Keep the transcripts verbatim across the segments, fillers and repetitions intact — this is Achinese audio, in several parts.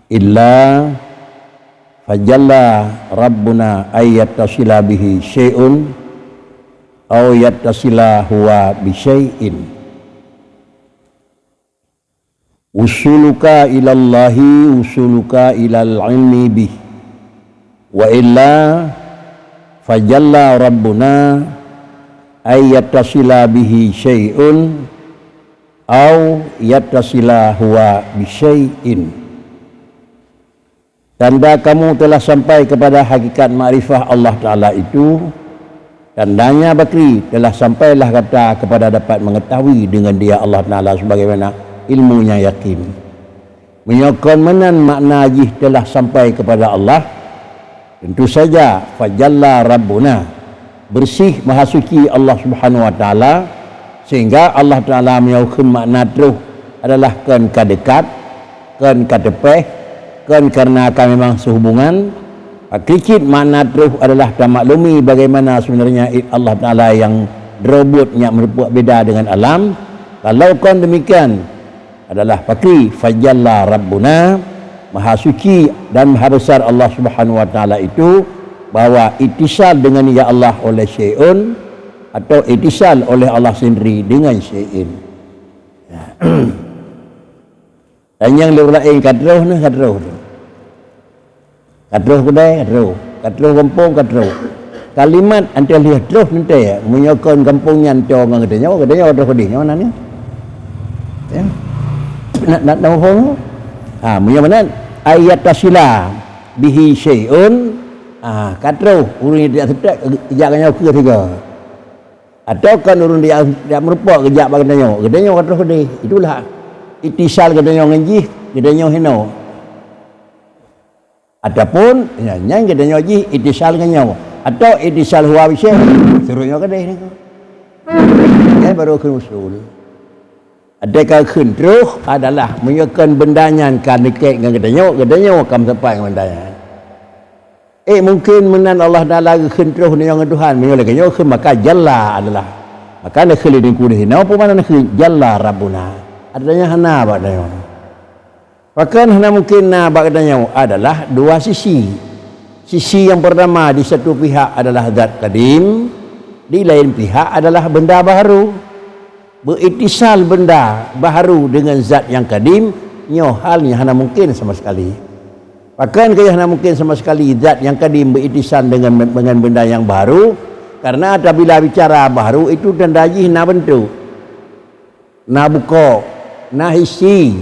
Illa fajalla Rabbuna ay yattasila bihi syai'un aw yattasila huwa bi syai'in. Usuluka ilallahi, usuluka ilal ilmi bih. Wa illa fajalla Rabbuna ay yattasila bihi syai'un aw yattasila huwa bi syai'in. Tanda kamu telah sampai kepada hakikat makrifah Allah Ta'ala itu, tandanya bakri telah sampailah gata kepada dapat mengetahui dengan Dia Allah Ta'ala sebagaimana ilmu nyang yakin. Meunyoe kon meunan makna jih telah sampai kepada Allah, tentu saja fajalla Rabbuna, bersih, maha suci Allah Subhanahu wa Ta'ala, sehingga Allah Ta'ala meunyoe kheun makna troh adalah kon ka dekat, kon ka teupeh, kon karena ka memang sehubungan. Pakri cit makna troh adalah tamaklumi bagaimana sebenarnya Allah Ta'ala nyang droe buet nyak meureumpok beda dengan alam. Kalau kon demikian, adalah pakri fajalla Rabbuna, maha suci dan maha besar Allah Subhanahu wa Ta'ala itu, bahwa itisal dengan ya Allah oleh syai'un, atau itisal oleh Allah sendiri dengan syai'in. Dan nyang lôn laén ka troh neh, ka troh tu. Ka troh keudè, ka troh. Ka troh gampông, ka troh. Kalimat antai lheueh troh nanti, meunyoe kon gampông nyan toe ngon geutanyoe, geutanyoe troh keudeh, nyoe nan nyoe. Ya. Nak, nak tahu phôn? Ha, meunyoe meunan, ay yattasila bihi syai'un, ha, ka troh ureueng nyang tidak seutôt, jak ngon nyoe keue sigoe. Atawa kon ureueng dia, dia meureumpok geujak bak geutanyoe, geutanyoe ka troh keudeh. Itulah itisal geutanyoe ngon jih, geutanyoe hinoe. Ataupun, ya, nyan geutanyoe jih itisal ngon nyoe. Atawa itisal huwa bi syai', surut nyoe keudeh niko. Nyan baru kheun usul. Até ka kheun troh adalah meunyoe kon benda nyan ka dekat ngon geutanyoe, geutanyoe ka meusapat ngon benda nyan. Eh, mungkin meunan Allah Ta'ala geukheun troh nyoe ngon Tuhan, meunyoe lagèe nyoe kheun maka jalla adalah. Maka na kheun lé Teungku di sinoe, peue makna na kheun jalla Rabbuna? Artinya hana bak tanyoe. Pakon hana mungkin na bak geutanyoe adalah dua sisi. Sisi nyang pertama di satu pihak adalah zat kadim, di lain pihak adalah benda baharu. Beuitisal benda baharu dengan zat nyang kadim, nyoe hal nyang hana mungkin sama sekali. Pakon keuh hana mungkin sama sekali zat nyang kadim beuitisal dengan, dengan benda nyang baharu? Karena apabila bicara baharu itu tanda jih na bentuk. Na bukok, na hisi.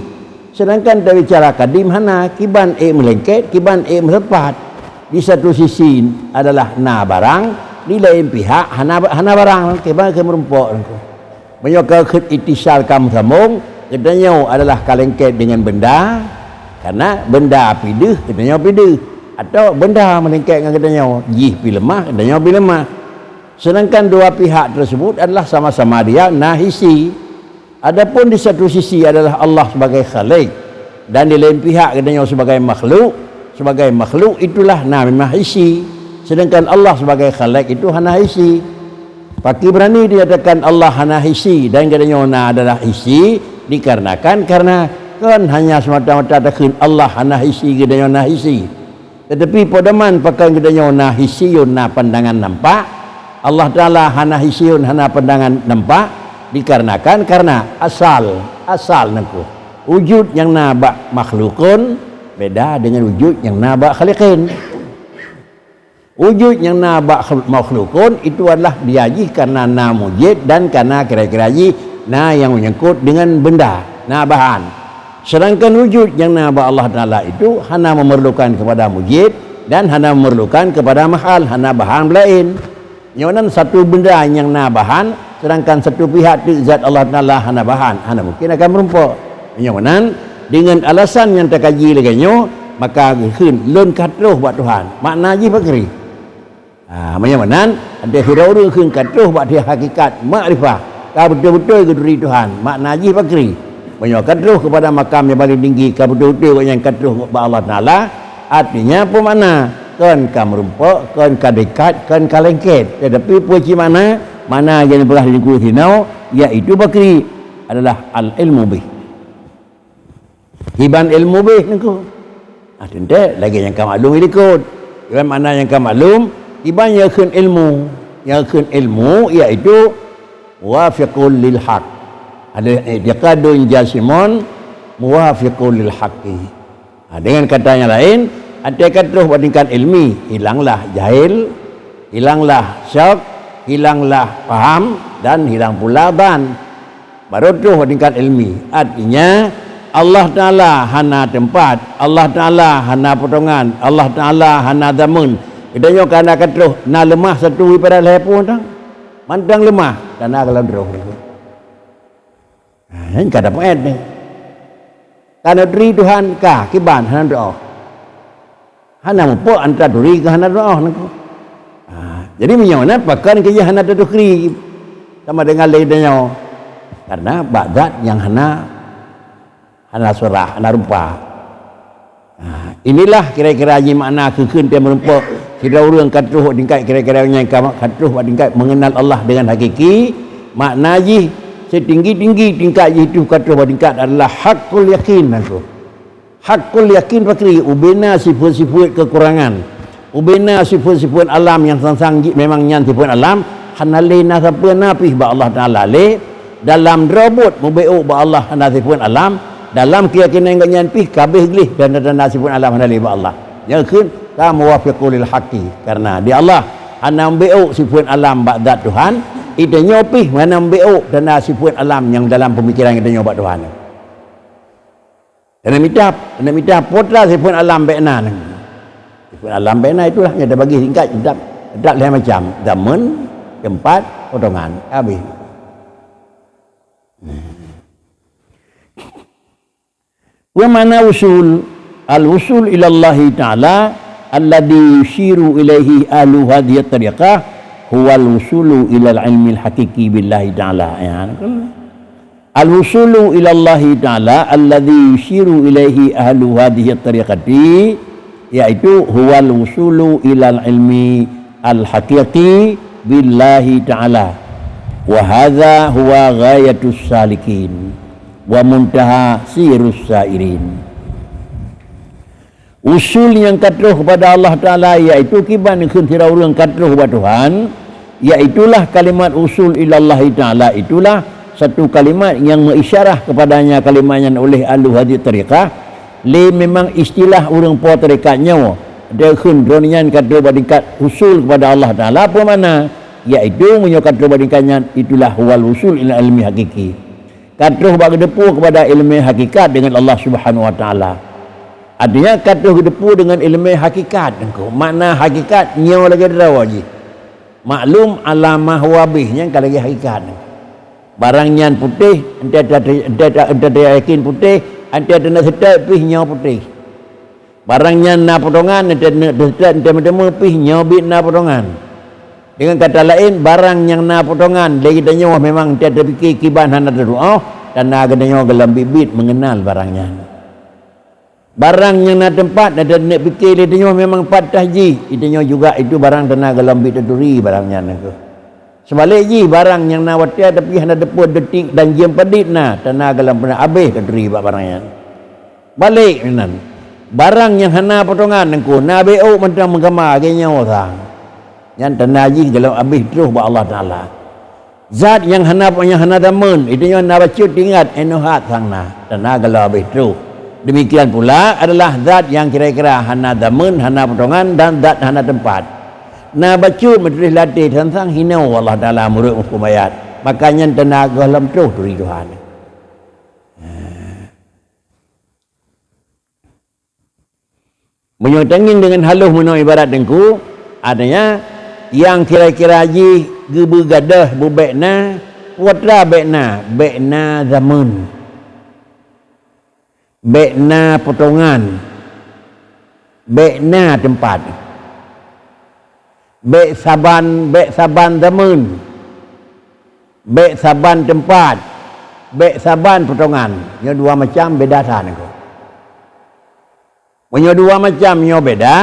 Sedangkan tabicara kadim hana, kiban ék meulengket, kiban ék meusepat. Di satu sisi adalah na barang, di lain pihak hana, hana barang, kiban keu meurumpok. Meunyoe ka kheun itisal ka meusambong, geutanyoe adalah ka lengket dengan benda, karena benda pih deuh, geutanyoe pih deuh. Atawa benda meulengket ngon geutanyoe, jih pih leumah, geutanyoe pih leumah. Sedangkan dua pihak tersebut adalah sama-sama dia na hisi. Adapun di satu sisi adalah Allah sebagai Khalik, dan di lain pihak geutanyoe sebagai makhluk. Sebagai makhluk itulah na memang hisi, sedangkan Allah sebagai Khalik itu hana hisi. Pakri berani dinyatakan Allah hana hisi dan geutanyoe na adalah hisi, dikarenakan karena kon hanya semata-mata takheun Allah hana hisi, geutanyoe na hisi. Tetapi pedoman pakon geutanyoe na hisi, na pandangan nampak, Allah Ta'ala hana hisi, hana pandangan nampak, dikarenakan karena asal, asal nangku. Wujud nyang na bak makhlukun beda dengan wujud nyang na bak khaliqin. Wujud nyang na bak makhlukun itu adalah dia jih karena na mujid dan karena kira-kira jih na nyang menyangkut dengan benda, na bahan. Sedangkan wujud nyang na bak Allah Ta'ala itu hana memerlukan kepada mujid dan hana memerlukan kepada mahal, hana bahan belain. Nyoe nan satu benda nyang na bahan, sedangkan satu pihak teuk zat Allah Ta'ala hana bahan, hana mungkin akan meurumpok. Nyoe nan, dengan alasan nyang takaji lagèe nyoe, maka geukheun lôn ka troh bak Tuhan. Makna jih pakri? Ha, meunyoe meunan, até sidroe ureueng kheun ka troh bak hakikat makrifah, ka beutôi-beutôi geuturi Tuhan, makna jih pakri? Meunyoe ka troh keupada makam nyang paleng tinggi, ka beutôi-beutôi gobnyan ka troh bak Allah Taala, artinya peue makna? Kon ka meurumpok, kon ka dekat, kon ka lengket. Tetapi peue cit makna? Makna nyang peugah di Teungku sinoe, yaitu pakri adalah al-ilmu bih. Kiban ilmu bih Teungku. Ah, teuntèe lagèe nyang ka maklum di likot. Iban makna nyang ka maklum, iban nyang kheun ilmu. Nyang kheun ilmu iaitu muwafiqul lil haq. Ada i'tiqadun jazimun muwafiqul lil haqqi. Ha, dengan kata yang lain, até ka troh bak tingkat ilmi, hilanglah jahil, hilanglah syok, hilanglah paham, dan hilang pula dhan. Baru troh bak tingkat ilmi. Artinya, Allah Ta'ala hana teumpat, Allah Ta'ala hana potongan, Allah Ta'ala hana zaman. Geutanyoe ka na ka troh, na leumah satu ibarat lhèe ploh tang. Mantong leumah, dan na golom troh. Ha, nyan ka dapeuet deh. Ka neuturi Tuhan ka, kiban hana teuoh. Hana mupok antara turi keu hana teuoh nangko. Ha, jadi meunyoe na pakon keu jih hana teutukri sama dengan lé tanyoe. Karena bak zat nyang hana, hana surah, hana rupa. Ha, inilah kira-kira jih makna keu kheun teuh meurumpok sidroe ureuëng ka troh bak tingkat kira-kira nyang ka, ka troh bak tingkat mengenal Allah dengan hakiki, makna jih setinggi-tinggi tingkat jih itu ka troh bak tingkat adalah hakul yakin nangko. Hakul yakin pakri ubena sifeuet-sifeuet kekurangan. Ubena sifeuet-sifeuet alam nyang sang-sang jih memang nyan sifeuet alam, hana lé na sapeue na pih bak Allah Taala lé, dalam droe buet mubeuôk bak Allah hana sifeuet alam, dalam keuyakinan gobnyan pih ka abéh gleh tanda-tanda sifeuet alam hana lé bak Allah. Nyang kheun ka muwafiqul lil haqqi, karena di Allah hana mubeuôk sifeuet alam bak zat Tuhan, geutanyoe pih hana mubeuôk tanda sifeuet alam nyang dalam peumikiran geutanyoe bak Tuhan. Keuneuk mita, keuneuk mita putra sifeuet alam bèk na. Sifeuet alam bèk na itulah nyang teubagi singkat, tetap, tetap lhèe macam, zaman, tempat, potongan. Habéh. Wa makna usul, al-usul ilallahi ta'ala alladhi yushiru ilaihi ahlu hadhihi tariqah huwal wusulu ilal ilmil haqiqi billahi ta'ala. Ya, al-wusulu ilallahi ta'ala alladhi yushiru ilaihi ahlu hadhihi tariqati, yaitu huwal wusulu ilal ilmi al-haqiqi billahi ta'ala. Wa hadha huwa ghayatus salikin wa muntaha sirus sairin. Usul nyang ka troh kepada Allah Taala, yaitu kiban kheun sidroe ureuëng ka troh bak Tuhan, yaitulah kalimat usul ilallahi Taala, itulah satu kalimat nyang meuisyarah kepadanya kalimat nyan oleh ahlu hadhihi tariqah, lé memang istilah ureuëng po tarekat nyoe, dikheun droe nyan ka troh bak tingkat usul kepada Allah Taala, peue makna? Yaitu meunyoe ka troh bak tingkat nyan, itulah huwal usul ilal ilmi haqiqi. Ka troh bak geuteupeue kepada ileumèe hakikat dengan Allah Subhanahu wa Taala. Artinya ka troh geuteupeue dengan ileumèe hakikat nangko. Makna hakikat nyoe lagèe droe jih. Maklum alam ma huwa bih nyan ka lagèe hakikat. Barang nyan putéh, enteuk ta-, enteuk ta-, enteuk tayakin putéh, enteuk taneuk seutôt pih nyoe putéh. Barang nyan na potongan, enteuk taneuk seutôt, enteuk meuteumé pih nyoe biet na potongan. Dengan kata laén, barang nyang na potongan lé geutanyoe memang enteuk tapiké kiban hana teutuoh, dan na geutanyoe golom biet-biet meungenal barang nyan. Barang nyang na teumpat dan taneuk piké lé tanyoe memang pat tah jih, geutanyoe juga itu barang teuh na golom biet taturi barang nyan kheueh. Seubalek jih, barang nyang na watèe tapi hana teupeu deutik dan jeuem padit na, teuh na golom peureunah abéh taturi bak barang nyan. Balek meunan, barang nyang hana potongan nangko na beuôk mantong meukama lagèe nyoe sang. Nyan teuh na jih golom abéh troh bak Allah Taala. Zat nyang hana, nyang hana zaman, geutanyoe na bacut teuingat, eh, nyoe hat sang na, teuh na golom abéh troh. Demikian pula adalah zat nyang kira-kira hana zaman, hana potongan, dan zat hana teumpat. Na bacut meutuléh lam até sang-sang hinoe Allah Taala meureuek muphom ayat. Maka nyan teuh na golom troh turi Tuhan. Meunyoe tangieng deungon halôh meunoe ibarat teungku, artinya nyang kira-kira jih geubeugadôh bubék na, putra bék na, bék na zaman, bék na potongan, bék na teumpat, bék saban, bék saban zaman, bék saban teumpat, bék saban potongan. Nyoe dua macam beda that nangko. Meunyoe dua macam nyoe beda,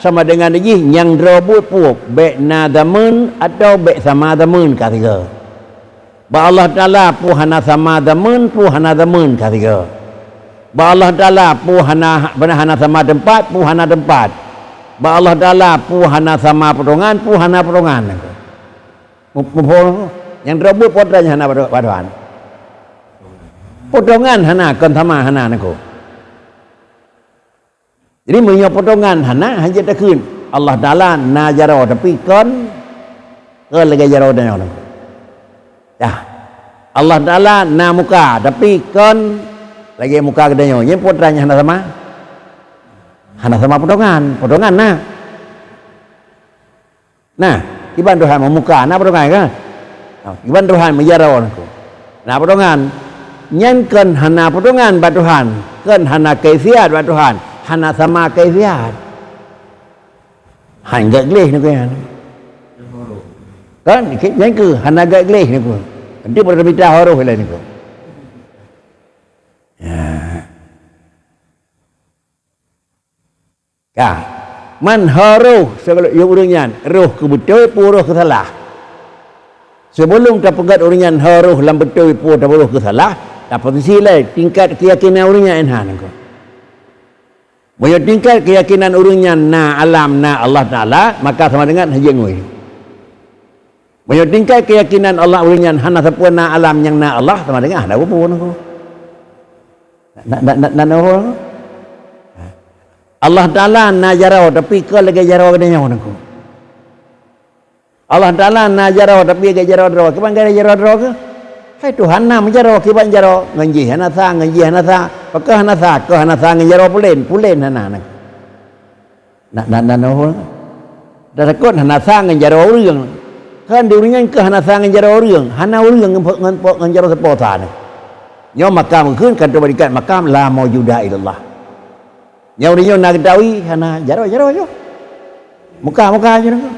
sama deungon jih nyang droe buet peuet, bék na zaman atawa bék sama zaman ka sigoe. Bak Allah Taala peue hana sama zaman, peue hana zaman ka sigoe. Bak Allah Taala peue hana, hana sama teumpat, peue hana teumpat. Bak Allah Taala peue hana sama potongan, peue hana potongan. Mu-, muphom? Nyang droe buet potongan hana bak Tuhan. Potongan hana, kon sama hana niko. Jadi meunyoe potongan hana, hana jeuet takheun. Allah Taala na jaroe, tapi kon, kon lagée jaroe tanyoe. Dah. Allah Taala na muka, tapi kon lagée muka geutanyoe. Nyan potongan hana sama. Hana sama potongan. Potongan na. Nah, kiban Tuhan meumuka, na potongan kan? Nah, kiban Tuhan meujaroe niko. Na potongan. Nyan kon hana potongan bak Tuhan, kon hana kaifiat bak Tuhan, hana sama kaifiat. Han gét gleh niko nyan. Kan, nyan keuh hana gét gleh niko. Nanti pada mita horoh lé niko. Ya. Ka. Man ho roh sigohlom ureuëng nyan, roh keu beutôi peue roh keu salah. Sibeulom tapeugét ureuëng nyan ho roh lam beutôi peue roh keu salah, tapeuteusi lé tingkat keuyakinan ureuëng nyan nyan niko. Meunyoe tingkat keuyakinan ureuëng nyan na alam, na Allah Taala, maka sama dengan hana jeuet ngui. Meunyoe tingkat keuyakinan Allah ureuëng nyan hana sapeue na alam nyang na Allah, sama dengan hana peue-peue niko. Na, na, na, na, na, Allah Taala na jaroe, tapi kon lagée jaroe geutanyoe niko. Allah Taala na jaroe, tapi lagée jaroe droe. Kiban lagée jaroe droe keuh? Hai Tuhan na meujaroe, kiban jaroe. Ngon jih hana sa, ngon jih hana sa. Pakon hana sa? Kon hana sa ngon jaroe pulen, pulen hana, na. Na, na, na, na, na. Tatakot hana sa ngon jaroe ureuëng. Kan di ureuëng nyan keuh hana sa ngon jaroe ureuëng. Hana ureuëng ngon, ngon, ngon jaroe sapo sa nyan. Nyoe makam kheun, kan teuba dikat makam la maujuda illallah. Nyoe ureuëng nyoe na geutawi, hana jaroe-jaroe nyoe. Muka-muka nyoe niko.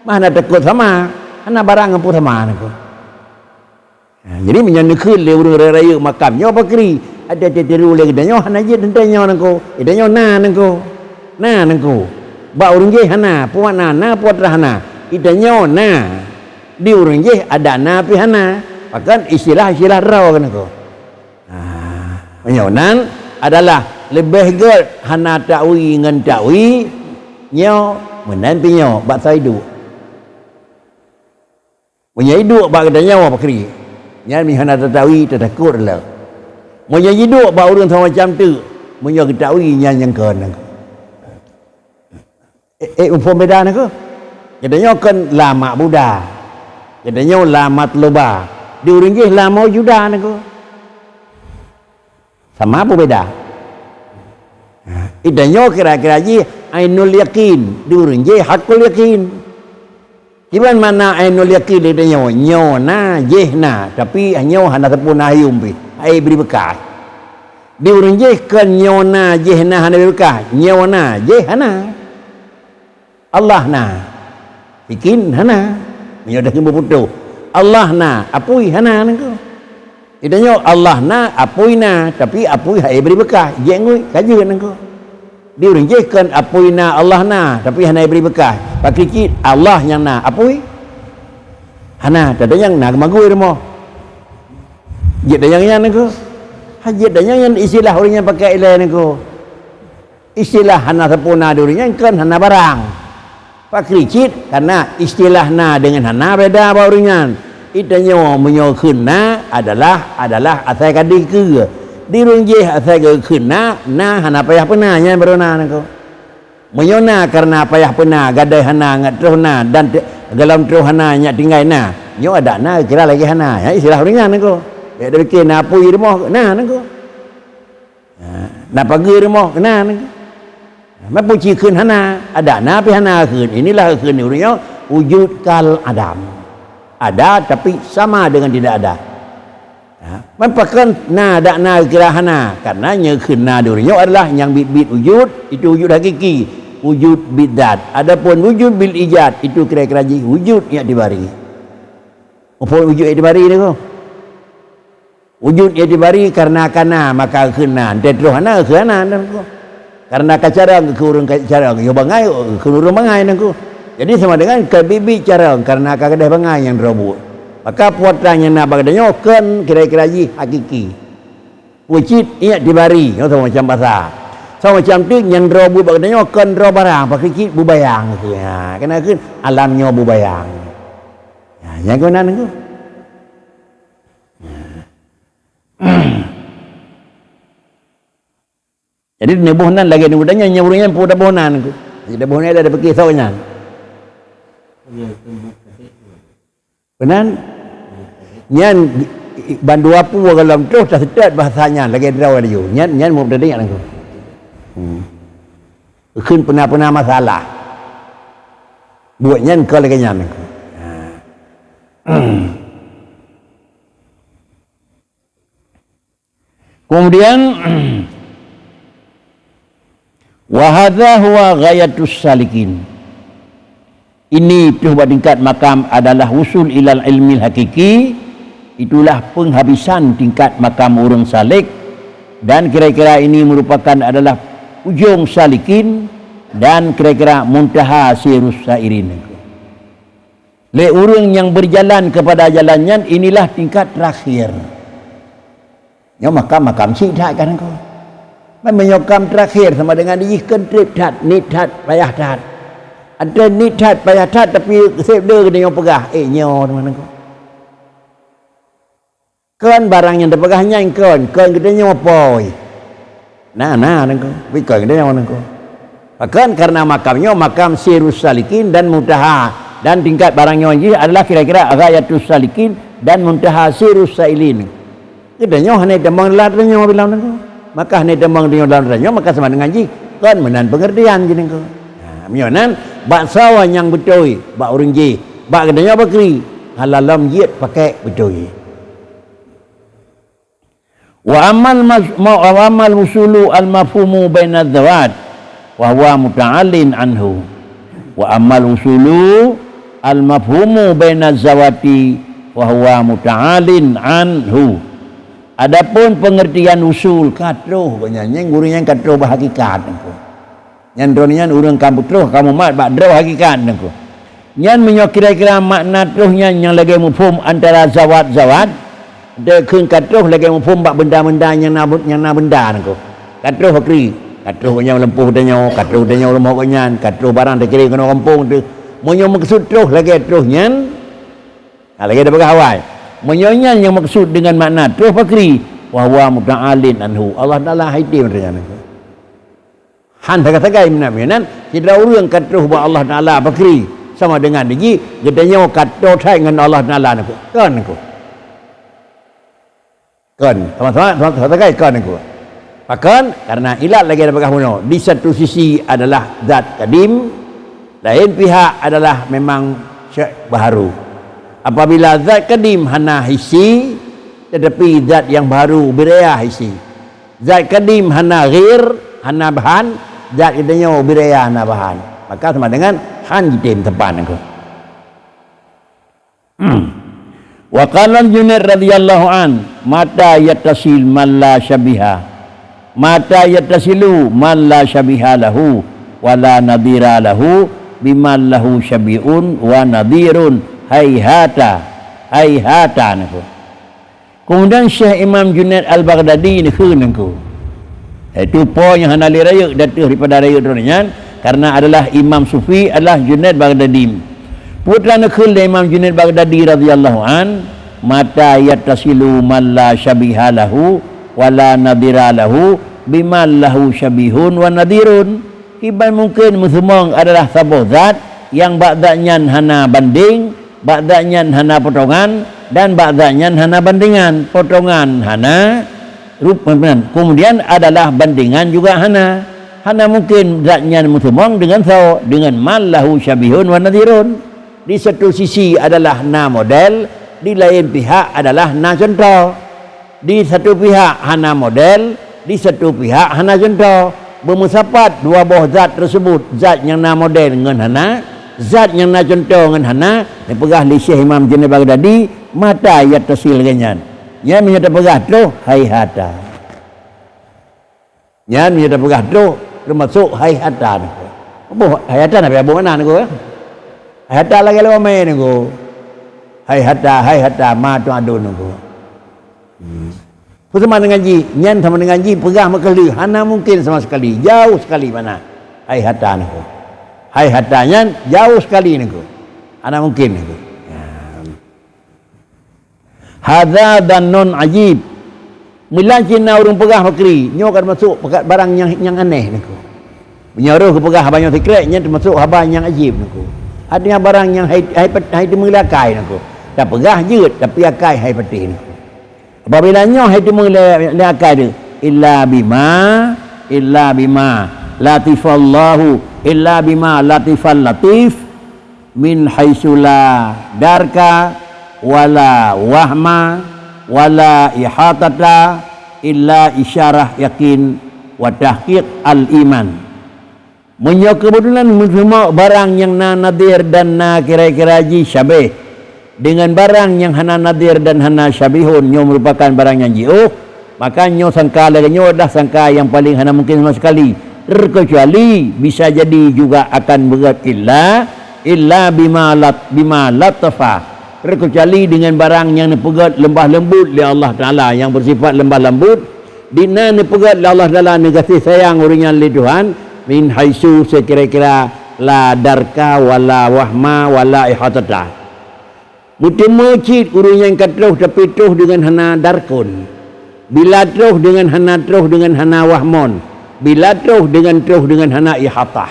Mah hana takot sama, hana barang ngon peue sama niko. Ha, jadi meunyoe neukheun lé ureuëng rayeuk-rayeuk makam nyoe pakri, ada teuteuru lé geutanyoe hana jeuet teuntée nyoe niko. Geutanyoe na niko. Na niko. Bak ureuëng jéh hana, peue makna na, peue atra hana. Geutanyoe na. Di ureuëng jéh ada na pih hana. Pakon istilah-istilah droe niko. Ha, meunyoe nan adalah leubeh gét hana tawi ngon tawi, nyoe meunan pih nyoe bak soe iduek. Meunyoe iduek bak geutanyoe pakri, nyan meuhana tatawi, tatakot lé. Meunyoe jiduek bak ureuëng sama macam teuk, meunyoe geutawi nyan nyang kon. Eh, eh, muphom beda niko. Geutanyoe kon la ma'buda. Geutanyoe la matluba. Di ureuëng jéh la maujuda niko. Sama peue beda? Ha, geutanyoe kira-kira jih ainul yakin, di ureuëng jéh hakul yakin. Kiban makna ainul yakin di geutanyoe? Nyoe na, jéh na, tapi nyoe hana sapeue na hayom pih, hana bri beukah. Di ureuëng jéh kon nyoe na, jéh na hana bri beukah, nyoe na, jéh hana. Allah na, yakin hana. Meunyoe dah timbul putôh, Allah na, apui hana niko. Geutanyoe Allah na, apui na, tapi apui hana bri beukah, jeuet ngui, ka jeuet niko. Di ureuëng jéh kon apui na, Allah na, tapi hana bri beukah. Pakri cit Allah nyang na, apui hana, teuntée nyang na geumagui rumoh. Jeuet danyang nyan niko. Ha, jeuet danyang nyan istilah ureuëng nyang pakai ilée niko. Istilah hana sapeue na di ureuëng nyan kon hana barang. Pakri cit, karena istilah na deungon hana beda bak ureuëng nyan. Geutanyoe meunyoe kheun na adalah, adalah asai ka dikeue. Di ureuëng jéh asai geukheun na, na hana payah peuna nyan baru na niko. Meunyoe na karena payah peuna, gadôh hana, ngat troh na, dan te-, gohlom troh hana, nyak tinggai na, nyoe adak na kira lagée hana. Nyan istilah ureuëng nyan niko. Bék tapike na apui rumoh, na niko. Ha, na pageue rumoh, na niko. Meunyoe ci kheun hana, adak na pih hana kheun. Inilah kheun ureuëng nyoe wujud kal adam. Ada tapi sama dengan tidak ada. Ha, man pakon na dak na kira hana? Karena nyang kheun na di ureuëng nyoe adalah nyang biet-biet wujud, itu wujud hakiki, wujud bidzat. Adapun wujud bil ijad, itu kira-kira jih wujud i'tibari. Muphom wujud i'tibari niko? Wujud i'tibari karena ka na, maka kheun na. Entée troh hana, kheun hana, niko. Karena ka carông, keu ureuëng ka carông, yo bangai, keu ureuëng bangai niko. Jadi sama dengan ka biet-biet carông, karena ka gadôh bangai nyang droe buet. Maka peue atra nyang na bak geutanyoe kon kira-kira jih hakiki. Peue cit, i'tibari, nyoe sama macam basa. Sama macam teuk nyang droe buet bak geutanyoe kon droe barang, pakri cit beubayang. Ha, keunan kheun alam nyoe beubayang. Ha, nyang keunan kheun. Jadi neuboh nan lagèe neuboh nan, nyang ureueng nyan peue taboh nan kheun. Jadi taboh nan dah dipikir sok nyan. Meunan, nyan bandua pue gohlom troh taseutôt bahasa nyan lagèe droe laju. Nyan, nyan mubtadi' nyan kheun. Hmm. Kheun peuna-peuna masalah. Buet nyan kon lagèe nyan kheun. Ha. Kemudian, wa hadza huwa ghayatus salikin. Ini pih bak tingkat makam adalah wusul ilal ilmil hakiki, itulah penghabisan tingkat makam ureueng salik, dan kira-kira ini merupakan adalah ujong salikin, dan kira-kira muntaha sirus sairin. Lé ureueng nyang berjalan kepada jalan nyan, inilah tingkat terakhir. Nyoe makam-makam syiek that kan kheun. Meunyoe kam terakhir sama dengan jih kon treb that, niet that, payah that. Ada niet that, payah that, tapi seb le geutanyoe peugah, eh, nyoe teuma nangko. Kon barang nyang tapeugah nyan kon, kon geutanyoe poi. Na, na nangko, tapi kon geutanyoe nangko. Pakon? Karena makam nyoe makam sirus salikin dan muntaha, dan tingkat barang nyoe jih adalah kira-kira ghayatus salikin dan muntaha sirus sailin. Geutanyoe hana tamong lam tanyoe bilang nangko. Maka hana tamong tanyoe lam tanyoe, maka sama dengan jih kon meunan pengertian jih nangko. Ha, meunyoe nan bak sawa nyang beutôi bak ureueng jih, bak geutanyoe bakri, halalom jeuet pakai beutôi. Wa ammal mas-, ma-, wa ammal usulu al-mafhumu baina zawat, wa huwa muta'allin anhu. Wa ammal usulu al-mafhumu baina zawati, wa huwa muta'allin anhu. Adapun pengertian usul ka troh, gobnyan nyang guru nyang ka troh bak hakikat. Nyan droe nyan ureueng ka troh, ka mumat bak droe hakikat nangko. Nyan meunyoe kira-kira makna troh nyan nyang lagèe muphom antara zawat-zawat, deukeue ka troh lagèe muphom bak benda-benda nyang na, nyang na benda nangko. Ka troh pakri, ka troh nyang lumpoh tanyoe, ka troh tanyoe rumoh gobnyan, ka troh barang takirém keunoe gampông teuh. Meunyoe meukeusud troh lagèe troh nyan, ha, lagèe tapeugah awai. Meunyoe nyan nyang meukeusud deungon makna troh pakri, wa huwa muta'allin anhu. Allah Taala hai tem nyan. Han sagai-sagai meunan, meunan sidroe ureueng ka troh bak Allah Taala pakri sama dengan jih geutanyoe ka troh that ngon Allah Taala nangko. Kon nangko. Kon, sama-sama, sama-sama sagai kon nangko. Pakon? Karena ilat lagèe tapeugah bunoe. Di satu sisi adalah zat kadim, laén pihak adalah memang syai' baharu. Apabila zat kadim hana hisi, tetapi zat nyang baharu bidaya hisi. Zat kadim hana ghir, hana bahan, zat geutanyoe bidaya hana bahan. Maka sama dengan han jitem teumpat nangko. Wa qala Junaid radhiyallahu an, "Mata yattasil man la syabiha. Mata yattasilu man la syabiha lahu, wa la nadhira lahu, biman lahu syabihun wa nadhirun. Haihata, haihata," nangko. Kemudian Syekh Imam Junaid Al-Baghdadi neukheun nangko. Yaitu po nyang hana lé rayeuk ateueh daripada rayeuk droeneuh nyan, karena adalah imam sufi adalah Junaid Baghdadi. Peue teuma neukheun lé Imam Junaid Baghdadi radhiyallahu an, "Mata yattasilu man la syabiha lahu, wa la nadhira lahu, biman lahu syabihun wa nadhirun." Kiban mungken meuseumong adalah saboh zat nyang bak zat nyan hana bandeng, bak zat nyan hana potongan, dan bak zat nyan hana bandengan. Potongan hana, rup-, kemudian adalah bandengan juga hana. Hana mungken zat nyan meuseumong deungon soe, deungon man lahu syabihun wa nadhirun. Di satu sisi adalah na model, di laén pihak adalah na cuntoh. Di satu pihak hana model, di satu pihak hana cuntoh. Beumeusapat dua boh zat teuseubut, zat nyang na model ngon hana, zat nyang na cuntoh ngon hana, neupeugah lé Syekh Imam Junaid Baghdadi, mata yattasil lagèe nyan. Nyan meunyoe tapeugah troh, haihata. Nyan meunyoe tapeugah troh, teumasok haihata nangko. Apa haihata na pih abôh makna nangko, ya? Haihata lagèe lôn mè nangko. Haihata, haihata, ma tu'adun nangko. Hmm. Peue sama dengan jih? Nyan sama dengan jih peugah meukeuleuh, hana mungken sama sekali, jauh sekali makna. Hai hata nangku. Hai hata nyan jauh sekali nangku. Hana mungken nangku. Ya. Hadza dhannun ajib. Meulan cit na ureuëng peugah pakri, nyoe ka masôk pakat barang nyang, nyang aneh nangku. Meunyoe roh geupeugah haba nyang sikrek, nyan teumasôk haba nyang ajib nangku. Artinya barang nyang hai, hai, hai teumé lé akai nangku. Tapeugah jeuet, tapi akai hai patéh nangku. Apabila nyoe hai teumé lé, lé akai teuh, illa bima, illa bima latifallahu, illa bima latifal latif, min haitsu la darka wala wahma wala ihatata illa isyarah yakin wa tahqiq al-iman. Meunyoe keubeutulan meuseumok barang nyang na nadhir dan na kira-kira jih syabeh deungon barang nyang hana nadhir dan hana syabihun, nyoe meurupakan barang nyang jiôh, maka nyoe sangka lagée nyoe adalah sangka nyang paleng hana mungken sama sekali, terkecuali bisa jadi juga akan beugét illa, illa bima lat-, bima latafa, terkecuali deungon barang nyang neupeugét leumbah leumbut lé Allah Taala, nyang beusifat leumbah leumbut, di na neupeugét lé Allah Taala neugaséh sayang ureuëng nyan lé Tuhan, min haitsu sekira-kira la darka wala wahma wala ihatata. Meuteumé cit ureuëng nyang ka troh tapi troh deungon hana darkon. Bila troh deungon hana, troh deungon hana wahmon. Bila troh deungon, troh deungon hana ihatah.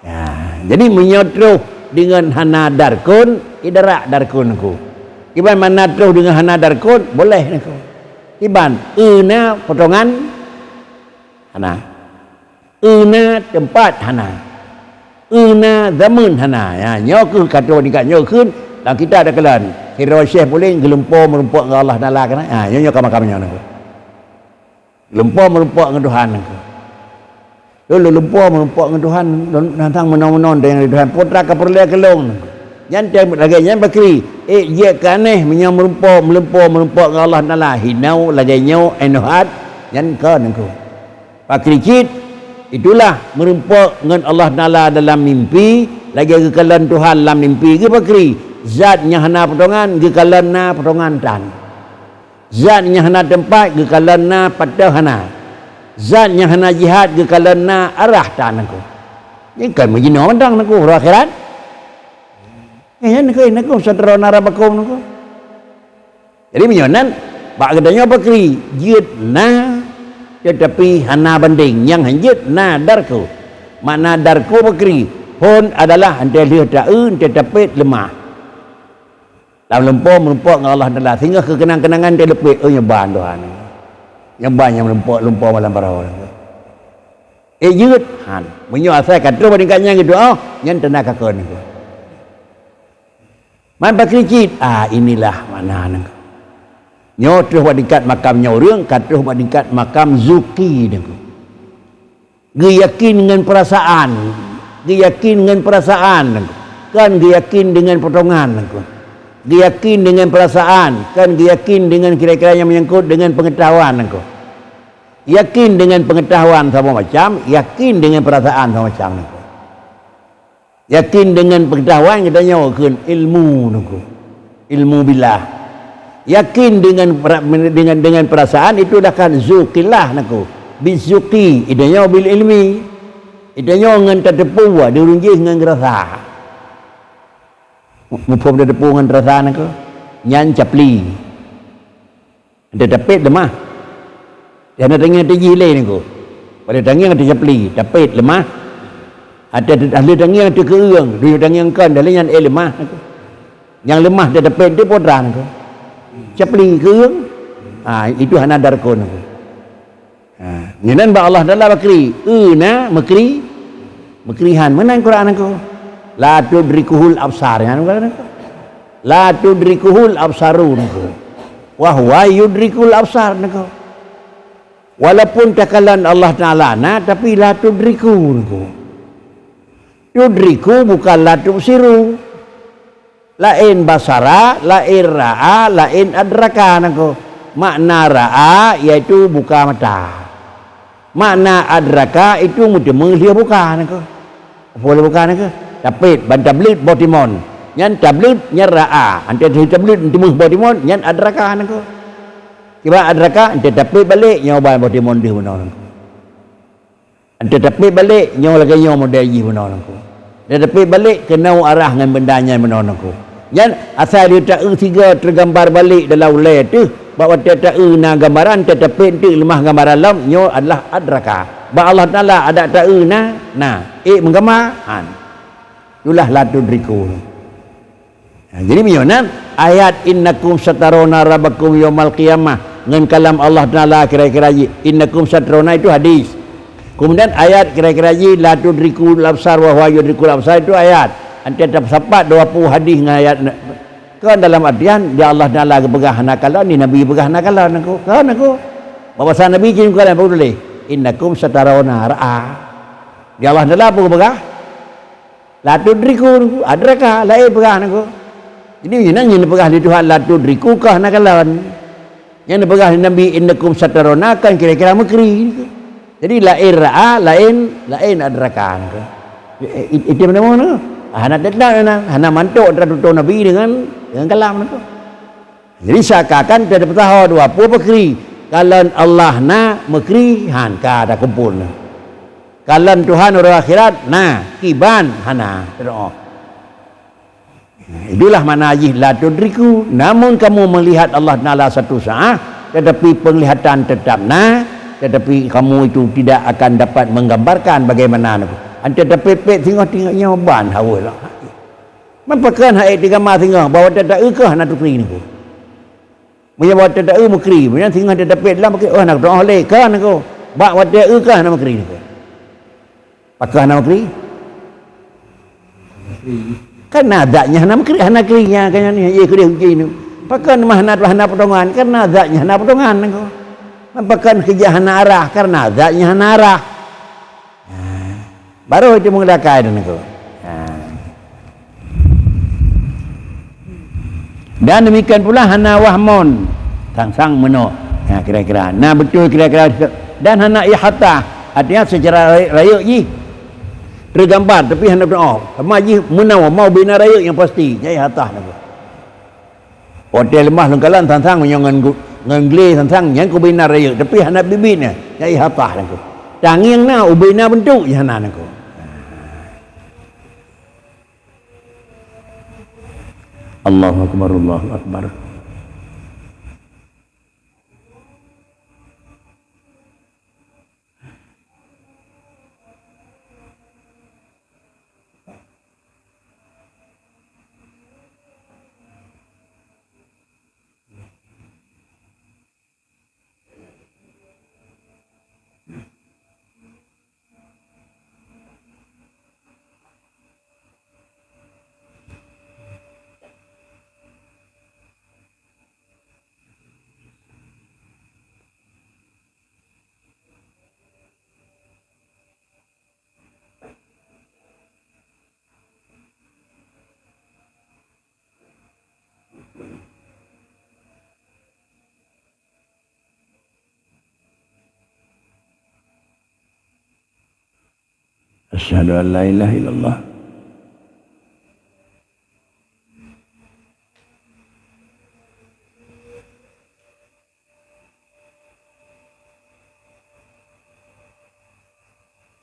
Ya, jadi meunyoe troh deungon hana darkon, idarak darkon nangku. Iban makna troh deungon hana darkon, boleh nangku. Iban, eu na potongan hana. Eu na teumpat hana. Eu na zameun hana. Ya, nyoe kheueh ka troh tingkat nyoe kheun lam kitab takalon. Sidroe syekh puléng geulumpo meurumpok ngon Allah Taala keunan. Ha, nyoe, nyoe ka makam nyoe nangku. Lumpo meurumpok ngon Tuhan nangku. Lôn lumpo meurumpok ngon Tuhan, lôn nantang meunon-meunon deungon Tuhan. Peue teuma ka peureulée keu lôn nangku. Nyan teuh lagée nyan pakri, ék jeuet keu aneh meunyoe meurumpok, meulumpo meurumpok ngon Allah Taala. Hinoe lagée nyoe, eh, nyoe hat, nyan kon nangku. Pakri cit, itulah meurumpok ngon Allah Taala dalam mimpi, lagée geukalon Tuhan lam mimpi, geupakri. Zat nyang hana potongan, geukalon na potongan tan. Zat nyang hana teumpat geukalon na, pat hana. Zat nyang hana jihat geukalon na, arah tan nangku. Nyan kon meujinoe mantong nangku, uroe akhirat. Eh, nyan nangku, nangku, seutara nara bakum nangku. Jadi meunyoe nan, bak geutanyoe pakri, jeuet na, teutapi hana bandeng, nyang han jeuet na darko. Makna darko pakri, phon adalah entée lheueh ta-eu, entée tapet leumah. Lam lumpo meurumpok ngon Allah Taala, singoh keu keunang-keunangan teuleupet, "Oh, nyoe ban Tuhan. Nyoe ban nyang lumpo-lumpo malam baroe." Eh, jeuet han. Meunyoe asai ka troh bak tingkat nyan geudoa, nyan tanda ka kon nangku. Man pakri cit, ah, inilah makna nangku. Nyoe troh bak tingkat makam nyoe ureuëng, ka troh bak tingkat makam zuki nangku. Geuyakin deungon peurasaan, geuyakin deungon peurasaan, kon geuyakin deungon potongan, geuyakin deungon peurasaan, kon geuyakin deungon kira-kira nyang meunyangkot deungon peungeutahuan, yakin deungon peungeutahuan saboh macam, yakin deungon peurasaan saboh macam. Yakin deungon peungeutahuan geutanyoe kheun ilmu nangku. Ilmu billah. Yakin deungon pera-, deungon, deungon peurasaan itu dah kan zuqillah nangku. Bizuqi, geutanyoe bil ilmi. Geutanyoe ngon tateupeue, di ureuëng jih ngon geurasa. Muphom tateupeue ngon rasa nangku. Nyan capli. Entée tapet leumah. Di hana tangieng teuh jih lé nangku. Pada tangieng teuh capli, tapet leumah. Ada ahli tangieng teuh keueung, dunia tangieng kon, dah lé nyan, eh, leumah nangku. Nyang leumah teuh tapet teuh potra nangku. Capli keueung. Ha, itu hana darko nangku. Ha, nyoe nan bak Allah Taala bakri. Eu na meukri. Meukri han. Meunan Quran nangku. La tudrikuhul absar. Nyan Quran nangku. La tudrikuhul absaru nangku. Wa huwa yudrikul absar nangku. Walaupun takalon Allah Taala na, tapi la tudriku nangku. Tudriku bukan la tubsiru. Laén basara, laén ra'a, laén adraka nangku. Makna ra'a yaitu buka mata. Makna adraka itu meuteumé lheueh buka nangku. Apa lheueh buka nangku? Tapet ban tablet boh timon. Nyan tablet nyan ra'a. Antara tablet meuteumé boh timon nyan adraka nangku. Kiban adraka, ente tapék balek, nyoe ban boh timon deuh bunoe nangku. Ente tapék balek, nyoe lagée nyoe model jih bunoe nangku. Ente tapék balek, keunoe arah ngon benda nyan bunoe nangku. Nyan asai lé taeu sigoe teugambar balek dalam ulée teuh, bak watée taeu na gambaran, ente tapék enteuk leumah gambaran lom, nyoe adalah adraka. Bak Allah Taala adak taeu na, na, ék meugambar, han. Itulah la tudriku. Ha, jadi meunyoe nan ayat, "Innakum satarawna rabbakum yaumal qiyamah," ngon kalam Allah Taala kira-kira jih, "Innakum satarawna," itu hadis. Kemudian ayat kira-kira jih, "La tudrikul absar wa huwa yudrikul absar," itu ayat. Ente tapeusapat dua puluh hadis ngon ayat na-, kan dalam artian, di Allah Taala geupeugah hana kalon, di Nabi peugah hana kalon, nangku. Kan, nangku. Bak basa Nabi jih bukan apa tuléh, "Innakum satarawna," ra'a. Di Allah Taala apa geupeugah? La tudriku, adraka, laén peugah nangku. Jadi, nyan nyang neupeugah lé Tuhan la tudriku kah na kalon. Nyang neupeugah lé Nabi, "Innakum satarawna," kan kira-kira meukri. Jadi, laén ra'a, laén, laén adraka nangku. Eh, eh, itu nama nangku? Hana tetap na, hana mantok antara tutoe Nabi dengan, dengan kalam nangku. Jadi, seakan-akan teupeutaho dua peue peukri. Kalon Allah na meukri, han, ka takumpul na. Kalon Tuhan uroe akhirat na, kiban hana. Teudoa. Itulah makna jih la tudriku. Namun kamu melihat Allah Taala satu saat, tetapi penglihatan tetap na, tetapi kamu itu tidak akan dapat menggambarkan bagaimana. Ante tapék-pék singoh tinggai nyoe ban haweueh lah. Meupakan hai tigama singoh, bahwa teuta eu keuh na tukri nangku. Meunyoe watée taeu meukri, meunyoe singoh teuta pét lam, oh, na teuoh lé, kon nangku. Bak watée eu kah na meukri nangku. Pakon na meukri? Karena zatnya hana meukri, hana kri nya, kan ni, ye keudeh uji ni. Pakon mah hana, hana potongan, karena zatnya hana potongan nangku. Pakon keujah hana arah, karena zatnya hana arah. Ha. Baru itu meungeulakai dan nangku. Ha. Dan demikian pula hana wahmon, sang-sang meunoe. Ha, kira-kira. Na beutôi kira-kira. Dan hana ihatah, artinya secara rayeuk, rayeuk jih tergambar, tapi hana, oh, sama jih meunoe, mau bina rayeuk yang pasti. Jadi ihatah nangku. Watée leumah lôn kalon sang-sang meunyoe ngon gu-, ngon glé sang-sang nyan kubina rayeuk, tapi hana biet-biet nyan, nyang ihatah nangku. Tangieng na, ubé na beuntuk jih hana nangku. Allahu akbar, Allahu akbar. Asyhadu an la ilaha illallah.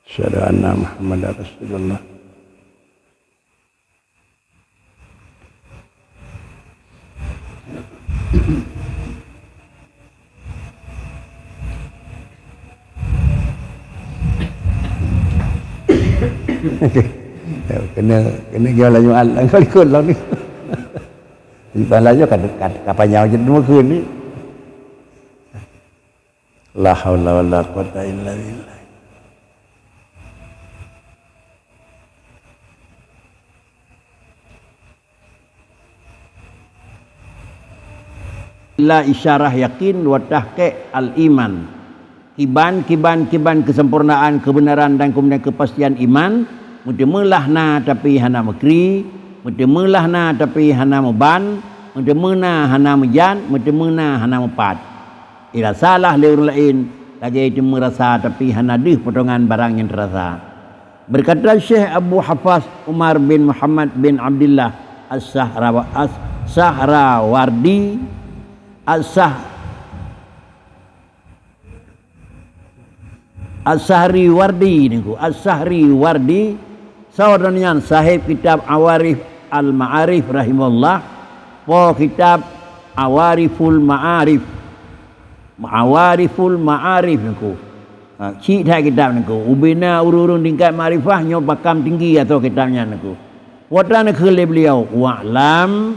Asyhadu anna Muhammadar Rasulullah. Kena, kena jual laju alat kali kolong ni. Di bawah laju ka, ka, ka panjang macam tu muka ni. La haula wala quwata illa billah. La isyarah yakin wa tahqiq al-iman. Kiban, kiban, kiban keusempurnaan, keubeunaran dan keumudian keupastian iman, meuteumeulah na tapi hana meukri, meuteumeulah na tapi hana meuban, meuteumeu na hana meujat, meuteumeu na hana meupat. Irasalah lé ureuëng laén lagée teumeu rasa, tapi hana deuh potongan barang nyang teurasa. Berkata Syekh Abu Hafas Umar bin Muhammad bin Abdullah As-Sahrawa-, As-Sahrawardi, As-Sah-, As-Sahriwardi niku, As-Sahriwardi, saudara nyan sahib kitab Awarif Al-Ma'arif rahimahullah, po kitab Awariful Ma'arif. Awariful Ma'arif niku. Ha, cit that kitab niku. Ubena ureuëng-ureuëng tingkat makrifah nyoe makam tinggi atau kitab nyan niku. Watana kheun lé beliau, "Wa'lam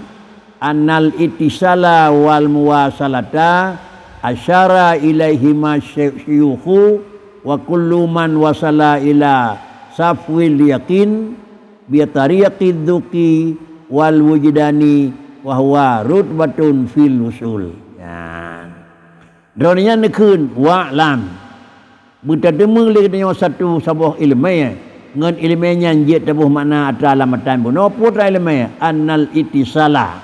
annal ittisala wal muwasalata asyara ilaihima syuyukhu wa kullu man wasala ila safwil yaqin bi tariqid dzuqi wal wujdani wa huwa rutbatun fil usul." Nyan. Droeneuh nyan neukheun, "Wa'lam." Beutateumé lé geutanyoe satu saboh iéleumé, ngon iéleumé nyan jeuet taboh makna atra lam matan bunoe, peue atra iéleumé, annal ittisala,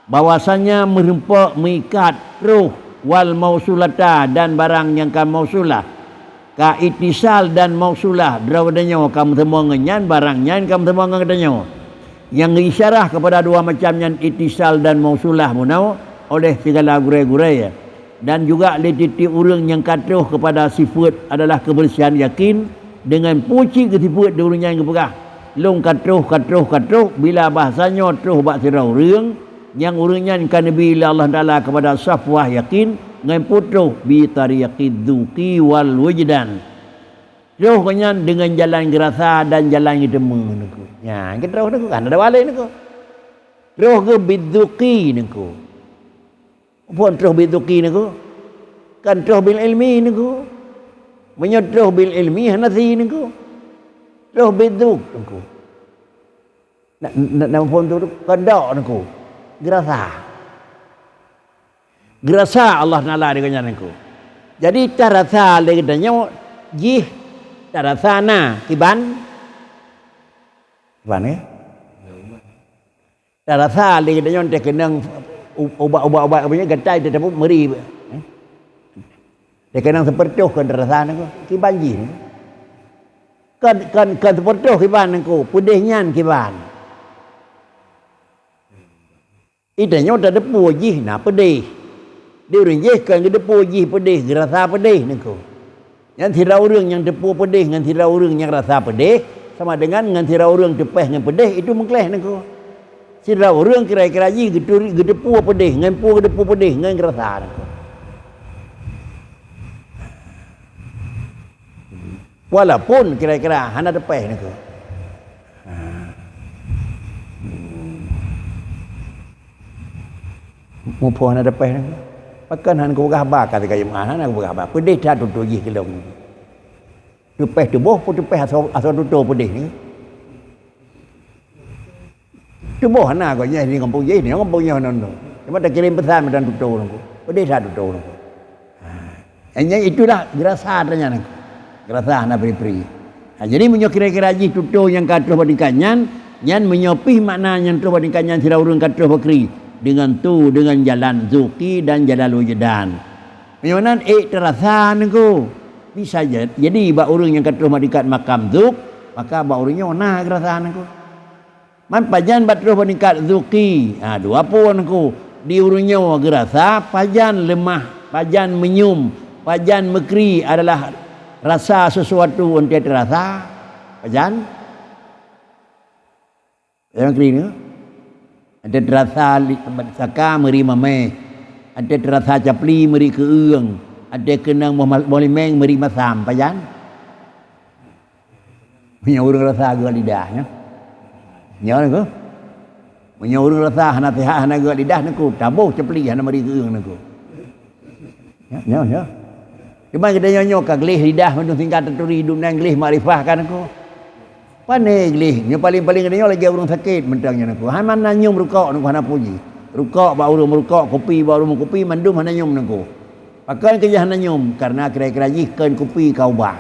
bahwasanya meureumpok, meuikat, troh, wal mausulata, dan barang nyang ka mausulah, ka ittisal dan mausulah, droe geutanyoe ka meuteumé ngon nyan, barang nyan ka meuteumé ngon geutanyoe. Nyang geuisyarah keupada dua macam nyan ittisal dan mausulah bunoe oleh sigala gurée-gurée, dan juga lé tieb-tieb ureuëng nyang ka troh keupada sifeuet adalah keubeursihan yakin, deungon peue cit geusifeuet di ureuëng nyan geupeugah, "Lôn ka troh, ka troh, ka troh," bila bahsa nyoe troh bak sidroe ureuëng, nyang ureuëng nyan ka neubi lé Allah Taala keupada safwah yakin, ngon peue troh, bi tariqid dzuqi wal wujdan. Troh geuh nyan deungon jalan geurasa dan jalan geuteumé niku. Nyan, geutroh niku kan ada walek niku. Troh geuh bidzuqi niku. Phon troh bidzuqi niku? Kan troh bil ilmi niku. Meunyoe troh bil ilmi hana si niku. Troh bidzuk niku. Na, na, na phon tu, tu keudok niku. Geurasa. Geurasa Allah Taala di gobnyan niku. Jadi tarasa lé geutanyoe jih tarasa na kiban. Kiban, eh? Tarasa lé geutanyoe teukeunong u-, ubat, ubat, ubat, ubat, gatai teutabut meuri. Eh? Teukeunong sipeureutoh kon tarasa niku. Kiban jih niku. Kon, kon, kon sipeureutoh kiban niku, peudeh nyan kiban. Geutanyoe tateupeue jih na peudeh. Di ureuëng jih kon geuteupeue jih peudeh, geurasa peudeh niku. Nyan sidroe ureuëng nyang teupeue peudeh ngon sidroe ureuëng nyang rasa peudeh, sama dengan ngon sidroe ureuëng teupeh ngon peudeh, itu meukleh niku. Sidroe ureuëng kira-kira jih geuturi-, geuteupeue peudeh, ngon peue geuteupeue peudeh, ngon geurasa niku. Walaupun kira-kira hana teupeh niku. Ha. Muphom hana teupeh niku. Pakon hana kupeugah haba ka tika Jumat, hana kupeugah haba. Peudeh that tutoe jih keu lôn. Teupeh tuboh, peue teupeh asoe, asoe tutoe peudeh niku. Tuboh hana gobnyan di gampông jih, di gampông nyoe non tu. Cuma takirém peusan meudan tutoe nungku. Peudeh that tutoe nungku. Ha. Nyan itulah geurasa tanyan nungku. Geurasa hana pri-pri. Ha, jadi meunyoe kira-kira jih tutoe nyang ka troh bak tingkat nyan, nyan meunyoe pih makna nyang troh bak tingkat nyan sidroe ureuëng ka troh bakri deungon tu, deungon jalan zuki dan jalan wujudan. Meunyoe nan ék teurasa nungku. Bisa ja-, jadi bak ureuëng nyang ka troh bak tingkat makam zuk, maka bak ureuëng nyoe na geurasa nungku. Man pajan bak troh bak tingkat zuki. Ha, dua phon nungku. Di ureuëng nyoe geurasa pajan leumah, pajan meunyum, pajan meukri adalah rasa sesuatu ôn teurasa. Pajan? Pajan meukri nyoe? Ante teurasa li-, saka meuri mamèh. Ante teurasa capli meuri keueung. Ante keunong boh ma-, boh limeng meuri masam. Pajan? Meunyoe ureuëng rasa geuh lidah nyoe. Nyoe nungku. Meunyoe ureuëng rasa hana sihat, hana geuh lidah nungku, taboh capli hana meuri keueung nungku. Nyoe, nyoe, nyoe. Cuma geutanyoe nyoe ka gleh lidah mandum singkat taturi idup nan gleh makrifah kan nungku. Pane gleh, nyoe paling-paling geutanyoe lagèe ureuëng sakét mantong nyoe nungku. Hana nyum rukok nungku hana puji. Rukok bak ureuëng meurukok, kupi bak ureuëng meukupi mandum hana nyum nungku. Pakon keu jih hana nyum? Karena kira-kira jih kon kupi ka ubat.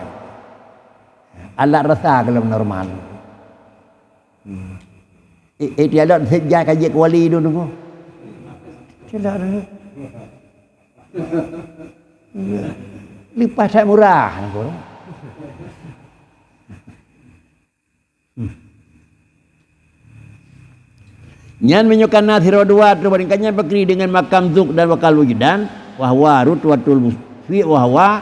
Alat rasa keu lom normal. Hmm. Eh, eh, tiada sejak kaji kuali tu nunggu. Tidak ada. Lepas tak murah nunggu. Hmm. Nyan meunyoe kana sidroe dua troh bandingkan nyan bakri deungon makam zuk dan wakal wujudan, wahwa rutwatul musfi, wahwa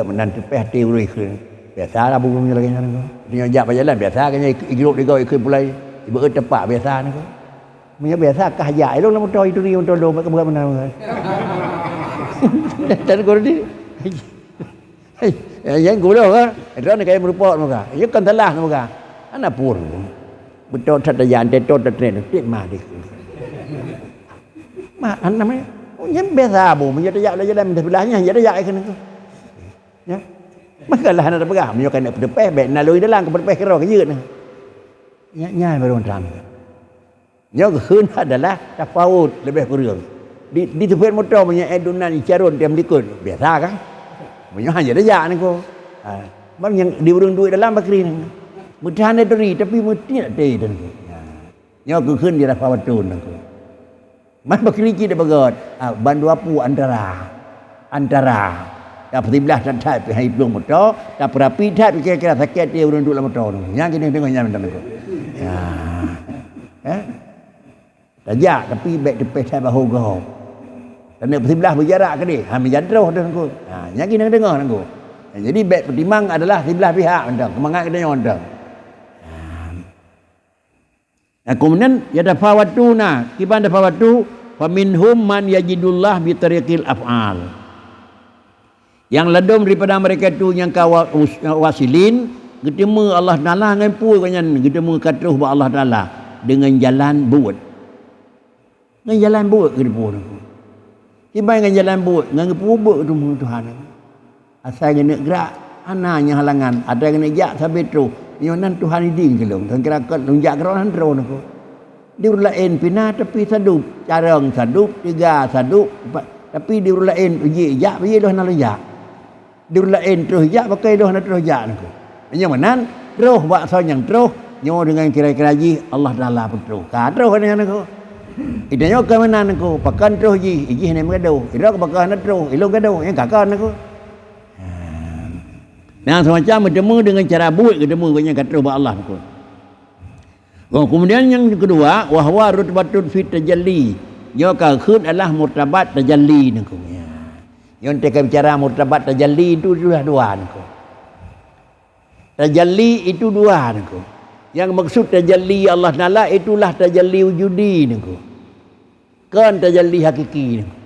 peugah meunan teupeh até ureuëng ikheun. Biasa lah bubu meunyoe lagée nyan nangko. Meunyoe jak bak jalan biasa kan igrop digoe ikheun pulai. Ibeue tepak biasa nangko. Meunyoe biasa kah jak ilong lam moto ituri moto dong bak keubah meunan. Dan kurdi. Hei, yang gula kan? Droe ni kaya meurupok muka. Iya kan salah muka. Ana pun. Beutôi that tajak, anté tot dat tren, tik mah dik. Mak, ana namanya. Oh, nyan biasa bu, meunyoe tajak bak jalan, minta sebelah nyan, ya tajak ikheun nangko. Ya. Makalah hana tapeugah, meunyoe keuneuk peuteupeue, bék na lôn dalam keu peuteupeue keudroe keu jeuet nyan. Nyan, nyan baru terang. Nyoe geukheun adalah tafawut leubeh kureueng. Di, di supet moto meunyoe ék dunan icaron tiam likot, biasa kan? Meunyoe hana tajak nangko. Ha, ban nyang di ureuëng duek dalam bakri nyan. Meuteun turi, tapi meutiek teh nangko. Ha. Nyoe geukheun di tafawut nangko. Man bakri cit dipeugöt, ah, ban dua pu antara, antara. Tapeusibeulaih that-that pih hai plueng moto, tapeurapi that pih kira-kira sakét dia ureuëng duek lam moto tu. Nyang keuneuk deungoe nyan mantong tu. Ya. Eh? Tajak tapi bék teupeh that bahu gob. Karena peusibeulaih beujarak keudeh, ha meujan troh tu nangko. Ha, nyang keuneuk deungoe nangko. Jadi bék peutimang adalah sibeulaih pihak mantong, keumangat geutanyoe mantong. Ha. Nah, kemudian yatafawatuna, kiban tafawatu, faminhum man yajidullah bitariqil af'al. Yang ladom daripada mereka tu nyang ka wa-, us-, wasilin, geuteumé Allah Taala ngon peue gobnyan geuteumé ka troh bak Allah Taala deungon jalan buet. Ngon jalan buet geuteumé. Kiban ngon jalan buet, ngon geupeubuet geuteumé Tuhan. Asai keuneuk grak, hana nyang halangan. Asai keuneuk jak sabe troh. Nyoe nan Tuhan idin keu lôn. Kan kira kot lôn jak keudroe nan troh nangko. Di ureuëng laén pih na tapi sadub, carông sadub, tiga sadub, empat. Tapi di ureuëng laén jih jak, jih lôn hana lôn jak. Di ureuëng laén troh jak, pakon lôn hana troh jak nangko. Meunyoe meunan, troh bak soe nyang troh, nyoe deungon kira-kira jih Allah Taala peutroh. Ka troh nyan nangko. Ida nyoe ka meunan nangko, pakon troh jih, jih hana meugadoh. Ida ka pakon hana troh, ilôn gadoh, nyang ka kon nangko. Ha. Nah, semacam bertemu dengan cara buet, ketemu banyak kata Allah pun. Oh, kemudian yang kedua, wahwa rutbatun fit tajalli. Nyoe ka kheun adalah murtabat tajalli nangko. Ya. Nyoe teuka bicara murtabat tajalli itu sudah dua nangko. Tajalli itu dua nangko. Yang maksud tajalli Allah Taala itulah tajalli wujudi nangko. Kon tajalli hakiki nangko.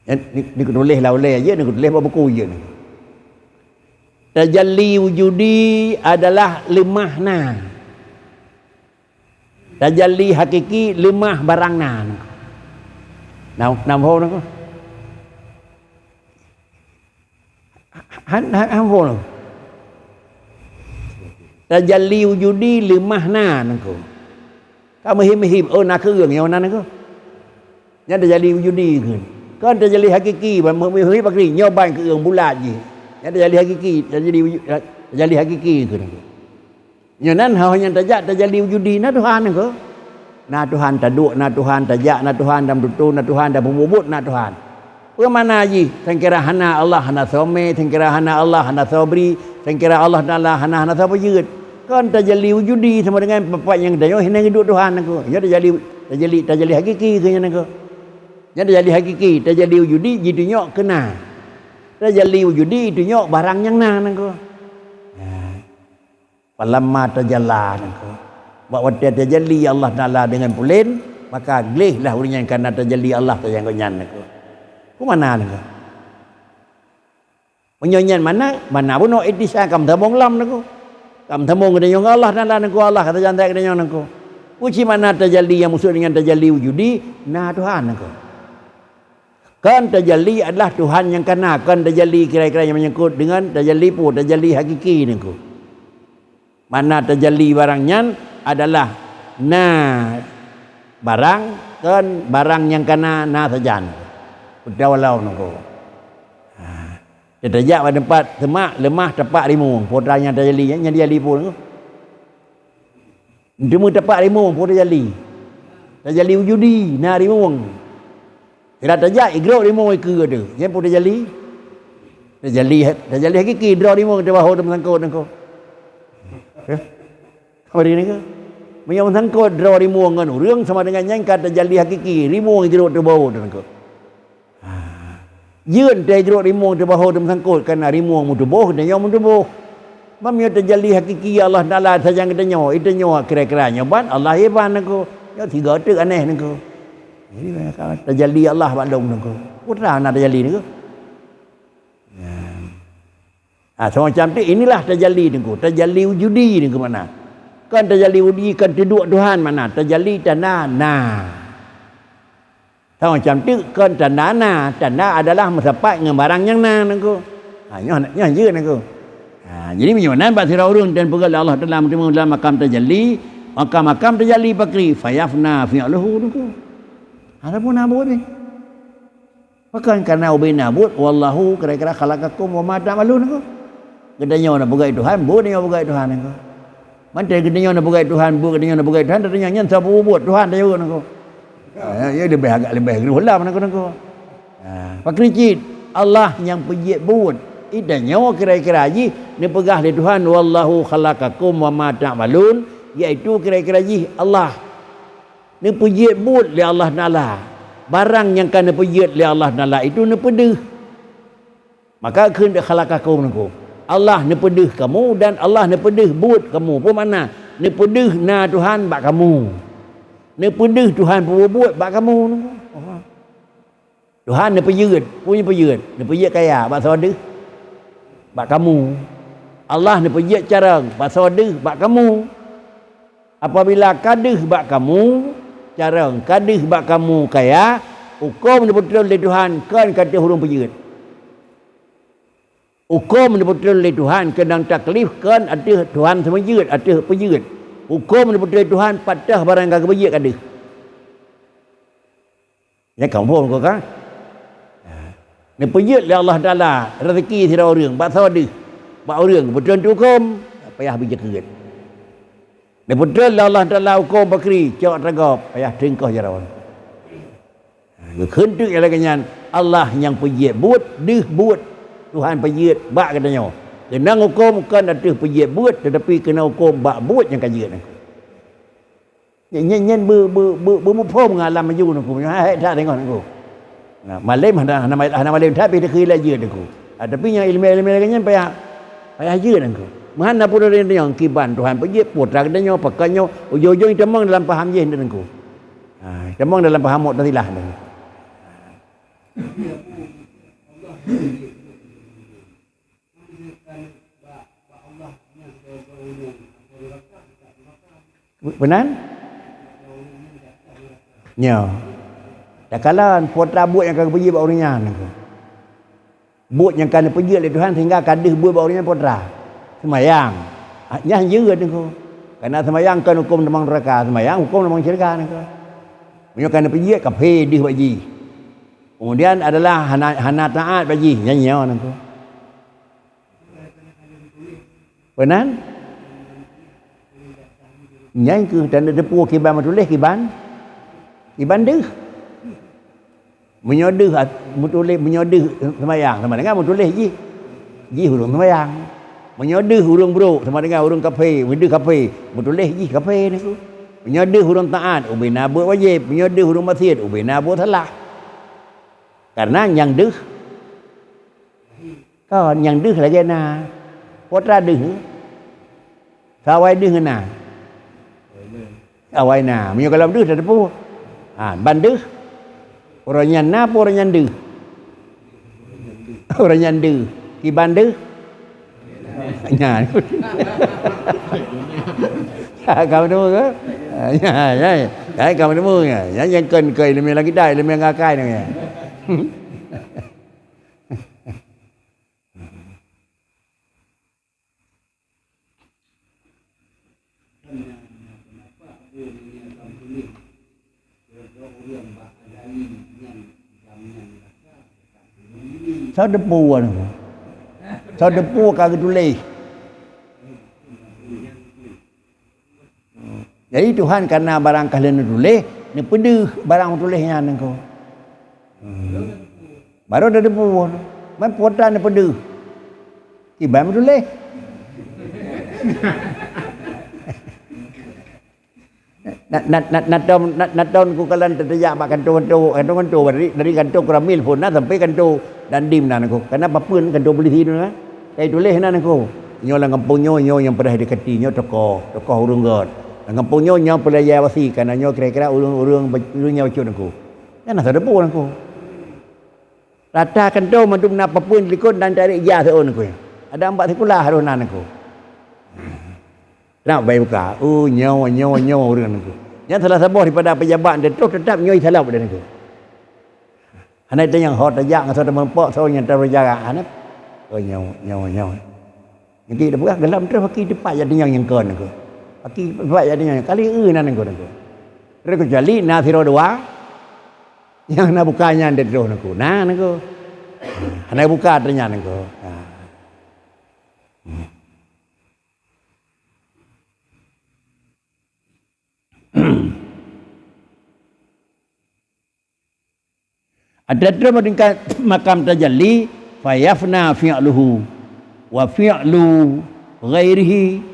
Eh, ni, ni kutuléh lah ulée je, ni kutuléh bak buku je ni. Tajalli wujudi adalah leumah na. Tajalli hakiki leumah barang na. Nah, nah, boh nangko. Han, han, han, boh nangko. Tajalli wujudi leumah na nangko. Ka meuhim-him, oh, na keueung nyoe na nangko. Nyan tajalli wujudi kheun. Kon tajalli hakiki, ban meu-, meu-, bakri, nyoe ban keueung bulat jih. Nyan tajalli hakiki, tajalli wuju-, tajalli hakiki kheun. Nyoe nan hah nyang tajak tajalli wujudi, na Tuhan nangko. Na Tuhan taduek, na Tuhan tajak, na Tuhan dan meututoe, na Tuhan dan peubuet-buet, na Tuhan. Peue makna jih? Sangkira hana Allah, hana soe mè, sangkira hana Allah, hana soe bri, sangkira Allah Taala hana, hana soe peujeuet. Kon tajalli wujudi sama dengan pat-pat nyang tanyoe hina geuduek Tuhan nangko. Nyoe tajalli, tajalli, tajalli hakiki keu nyan nangko. Nyan tajalli hakiki, tajalli wujudi jitunyok keu na. Tajalli wujudi jitunyok barang nyang na nangko. Nah. Falamma tajalla nangko. Bak watée tajali Allah Taala deungon pulen, maka gleh lah ureuëng nyan kana tajali Allah sajan gobnyan nangko. Ku mana nangko? Meunyoe nyan mana, mana bunoe iktisa kam tamong lam nangko. Kam tamong geutanyoe ngon Allah Taala nangko, Allah ka tajantai geutanyoe nangko. Ku ci mana tajali nyang maksud dengan tajali wujudi, na Tuhan nangko. Kon tajali adalah Tuhan nyang kana, kon tajali kira-kira nyang menyangkut dengan tajali peue, tajali hakiki nangko. Mana tajali barang nyan adalah na barang, kon barang nyang kana na sajan. Peue walau nangko. Ha. Tajak bak teumpat semak, leumah, tapak rimueng. Peue nyang tajali, nyang tajali peue nangko. Teuma tapak rimueng peue tajali. Tajali wujudi, na rimueng. Kira tajak igrok rimueng ikeue tu. Nyan peue tajali. Tajali, tajali hakiki droe rimueng teubaho teumeusangkot nangko. Heh? Apa dia nangko? Meunyoe meusangkot droe rimueng ngon ureuëng sama dengan nyan ka tajali hakiki, rimueng igrok teubaho tu nangko. Ha. Jeuet teugrok rimueng teubaho teumeusangkot, kana rimueng meutuboh, geutanyoe meutuboh. Meunyoe tajali hakiki Allah Taala sajan geutanyoe, geutanyoe kira-kira nyoe ban, Allah ye ban nangko. Nyoe sigoe teuk aneh nangko. Jadi tajali Allah bak lom nangko. Peue na tajali nangko. Ya. Ha, semacam tu inilah tajali nangko, tajali wujudi nangko mana. Kan tajali wujudi kan teuduek Tuhan mana, tajali tanda na. Sama macam tu, kon tanda na, tanda adalah meusapat ngon barang nyang na nangko. Ha, nyoh, nyoh jeuet nangko. Ha, jadi meunyoe nan bak sidroe ureuëng dan peugah lé Allah Taala meuteumé dalam makam tajalli, maka makam tajalli pakri, fayafna fi'luhu nangko. Adapun na buet ni. Pakon kana ubena buet, wallahu kira-kira khalaqakum wa ma ta'malun nangko. Geutanyoe na peugah Tuhan, buet nyoe peugah Tuhan nangko. Mantong geutanyoe na peugah Tuhan, buet geutanyoe na peugah Tuhan, geutanyoe nyan sapeue buet Tuhan tayue nangko. Ha, ya leubeh agak leubeh geuruh lam nangko-nangko. Ha, pakri cit Allah nyang peujeuet buet. Geutanyoe kira-kira jih neupeugah lé Tuhan, "Wallahu khalaqakum wa ma ta'malun," yaitu kira-kira jih Allah. Neupeujeuet buet lé Allah Taala. Barang nyang ka neupeujeuet lé Allah Taala itu neupeudeuh. Maka kheun khalaqakum nangko. Allah neupeudeuh kamu dan Allah neupeudeuh buet kamu. Peue makna? Neupeudeuh na Tuhan bak kamu. Neupeudeuh Tuhan peubuet bak kamu nangko. Tuhan neupeujeuet, peue nyang peujeuet? Neupeujeuet kaya, bak soe deuh? Bak kamu. Allah neupeujeuet carông, bak soe deuh? Bak kamu. Apabila ka deuh bak kamu, carông ka deuh bak kamu kaya, huköm neupeutrön lé Tuhan kon ka ateueh ureuëng peujeuet. Huköm neupeutrön lé Tuhan keunong taklif kon ateueh Tuhan seumeujeuet, ateueh peujeuet. Huköm neupeutrön lé Tuhan pat teuh barang ka geupeujeuet ka deuh. Nyan ka muphom ka? Neupeujeuet lé Allah Taala rezeki sidroe ureuëng bak soe deuh? Bak ureuëng geupeutrön teuh huköm, payah beujakeuet. Neupeutron lé Allah Taala huköm pakri, cok tagop, payah teungkoh jaroe. Geukheun teuk lagée nyan, Allah nyang peujeuet buet, deuh buet, Tuhan peujeuet bak geutanyoe. Keunong huköm kon ateueh peujeuet buet, teutapi keunong huköm bak buet nyang ka jeuet nyan. Nyan, nyan, nyan beu-, beu-, beu-, beumuphom ngon alam maju nangko, nyoe hai that teungoh nangko. Nah, malem hana, hana, hana malem that pih dikheun lé jeuet nangko. Ah, tapi nyang ileumé-ileumé lagée nyan payah, payah jeuet nangko. Meuhan na peue nyang kiban Tuhan peujeuet, putra geutanyoe, pakon nyoe, ujong-ujong tamong dalam paham jih nangko. Ah, tamong dalam paham Mu'tazilah nangko. Meunan? Nyoe. Takalon putra buet nyang ka geubri bak ureuëng nyan. Buet nyang ka neupeujeuet lé Tuhan sehingga ka deuh buet bak ureuëng nyan putra. Seumayang. Ah, nyan jeuet nangko. Karena seumayang kon huköm tamong neuraka, seumayang huköm tamong syeuruga nangko. Meunyoe ka neupeujeuet, kaphé deuh bak jih. Kemudian adalah hana, hana taát bak jih, nyan nyoe nangko. Meunan? Nyan keuh tanda teupeue kiban meutuléh kiban, kiban deuh. Meunyoe deuh at-, meutuléh, meunyoe deuh seumayang, sama dengan meutuléh jih, jih ureuëng seumayang. Meunyoe deuh ureuëng brok, sama dengan ureuëng kafé, meunyoe deuh kafé, meutuléh jih kafé nangko. Meunyoe deuh ureuëng taát, ubena buet wajéb. Meunyoe deuh ureuëng maksiet, ubena buet salah. Karena nyang deuh Kon nyang deuh lagée na. Putra deuh. Ka awai deuh ngon na. Awai na. Meunyoe gohlom deuh, tateupeue. Ha, ban deuh. Uroe nyan na peue uroe nyan deuh? Uroe nyan deuh. Kiban deuh? Nyan. Ka meuteupeue ke? Nyan, nyan. Ka meuteupeue nyan. Nyan nyang kon keu ileumèe lam kitab, ileumèe ngakai nyan. Soe teupeu nyan? Soe teupeu ka geutuléh? Jadi Tuhan kana barang ka lheueh neutuléh, neupeudeuh barang meutuléh nyan nangko. Hmm. Baru ada debu. Man putra neupeudeuh. Kiban meutuléh. Na, na, na, na tom, na, na tom ku kalan teujak bak kanto-kanto, kanto-kanto dari, dari kanto Koramil phon na sampai kanto Dandim na nangko. Kana papeuen kanto polisi tu na. Kai tuléh na nangko. Nyoe lam gampông nyoe, nyoe nyang pernah didekati, nyoe tokoh, tokoh ureuëng göt. Lam gampông nyoe, nyoe peulajai wasi, kana nyoe kira-kira ureuëng, ureuëng, ureuëng nyang bacut nangko. Nyan na sadeue nangko. Rata kanto mandum na papeuen di likot dan tarék ijazah nangko. Ada empat sikula harôh na nangko. Trap bai buka. Oh, nyoe, nyoe, nyoe ureuëng nangko. Nyan salah saboh daripada pejabat nyan troh tetap nyoe salop dah nangko. Hana tanyong ho tajak ngon soe teumeurumpok, soe nyang taru jarak, hana. Oh, nyoe, nyoe, nyoe. Nyan tapeugah gohlom troh aki teumpat jak tanyong nyang kon nangko. Aki teumpat jak tanyong kali eu na nangko, nangko. Terkecuali na sidroe dua nyang na buka nyan di troh nangko. Na nangko. Hana buka teuh nyan nangko. Ha. Ateueh troh bak tingkat makam tajalli, fayafna fi'luhu wa fi'lu ghairihi,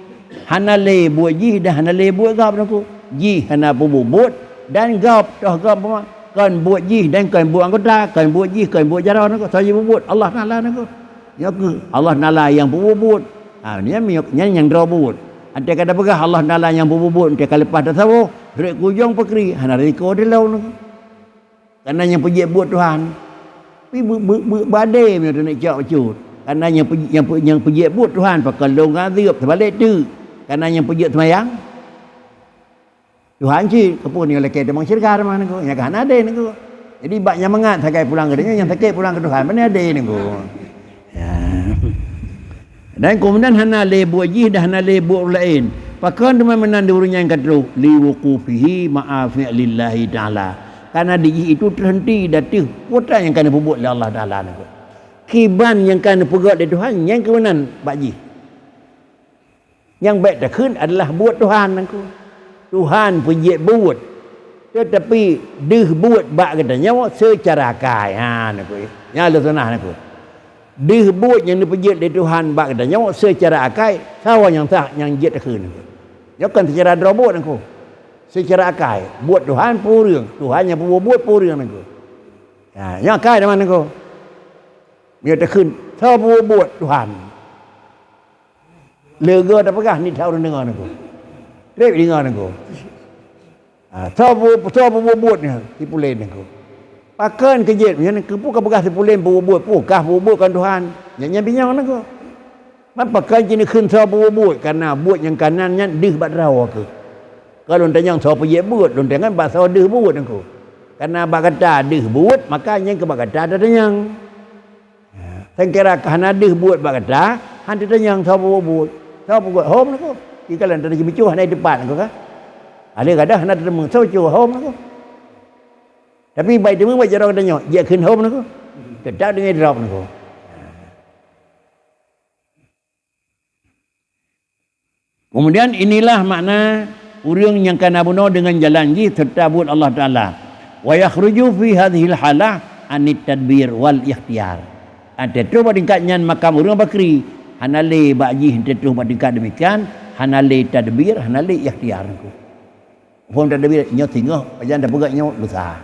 hana lé buet jih dan hana lé buet gob nangko. Jih hana peubuet buet dan gob toh gob ma-, kon buet jih dan kon buet anggota, kon buet jih, kon buet jaroe nangko. Soe jipeubuet? Allah Taala nangko. Nyoe keuh Allah Taala nyang peubuet buet. Ha, nyan, nyan nyang droe buet. Watèe ka tapeugah Allah Taala nyang peubuet buet, watèe ka leupah tasaboh, trok keu ujong pakri, hana risiko dilong nangko. Karena nyang peujeuet buet Tuhan. Tapi beu-, beu-, beu-, beudé meunyoe taneuk cok bacut. Karena nyang peu-, nyang peu-, nyang peujeuet buet Tuhan, pakon lôn azeub, teubalek teuk. Karena nyang peujeuet seumayang Tuhan cit, keupeue nyoe lakèe tamong syeuruga teuma nangko. Nyan ka hana adé nangko. Jadi bak nyang mangat sagai pulang keu donya, nyang sakét pulang keu Tuhan. Pane adé nangko. Ya. Dan keumudian hana lé buet jih dan hana lé buet ureuëng laén. Pakon teuma meunan di ureuëng nyan ka troh? Liwuqufihi ma'a fi'lillahi ta'ala. Karena di jih itu terhenti di ateueh peue nyang ka neupeubuet lé Allah Taala nangko. Kiban nyang ka neupeugét lé Tuhan, nyan keuh meunan bak jih. Nyang bèk takheun adalah buet Tuhan nangko. Tuhan peujeuet buet. Teutapi deuh buet bak geutanyoe seucara akai. Ha, nangko. Nyan lôn seunah nangko. Deuh buet nyang neupeujeuet lé Tuhan bak geutanyoe seucara akai, saboh nyang sah nyang jeuet takheun nangko. Nyoe kon seucara droe buet nangko. Seucara akai, buet Tuhan peue ureuëng, Tuhan nyang peubuet buet peue ureuëng nangko. Ha, nyoe akai teuma nangko. Meunyoe takheun, soe peubuet buet? Tuhan. Leuga tapeugah nit that ureuëng deungoe nangko. Trép deungoe nangko. Ha, soe pu-, soe peubuet buet nyan? Si pulen nangko. Pakon keu jeuet nyan, keupeue ka peugah si pulen peubuet buet, peue kah peubuet buet kon Tuhan? Nyan, nyan binyong nangko. Man pakon jih neukheun soe peubuet buet? Karena buet nyang ka nan nyan deuh bak droe keuh. Kon lôn tanyong soe peujeuet buet, lôn tanyong bak soe deuh buet nangko. Karena bak gata deuh buet, maka nyan keuh bak gata tatanyong. Sangkira ka hana deuh buet bak gata, han tatanyong soe peubuet buet. Soe peubuet hom nangko. Di kalon tadi jimeucue hana di teumpat nangko ka. Ada kadang hana tateumeung soe cue hom nangko. Tapi bai teumeubuet jaroe geutanyoe, jeuet kheun hom nangko. Teutap deungon drop nangko. Kemudian inilah makna ureuëng nyang kana bunoe deungon jalan jih serta buet Allah Taala. Wa yakhruju fi hadhil halah anit tadbir wal ikhtiyar. Ateueh troh bak tingkat nyan makam ureuëng bakri, hana lé bak jih teutroh bak tingkat demikian, hana lé tadbir, hana lé ikhtiyar. Phon tadbir nyoe singoh, pajan tapeugah nyoe lusa.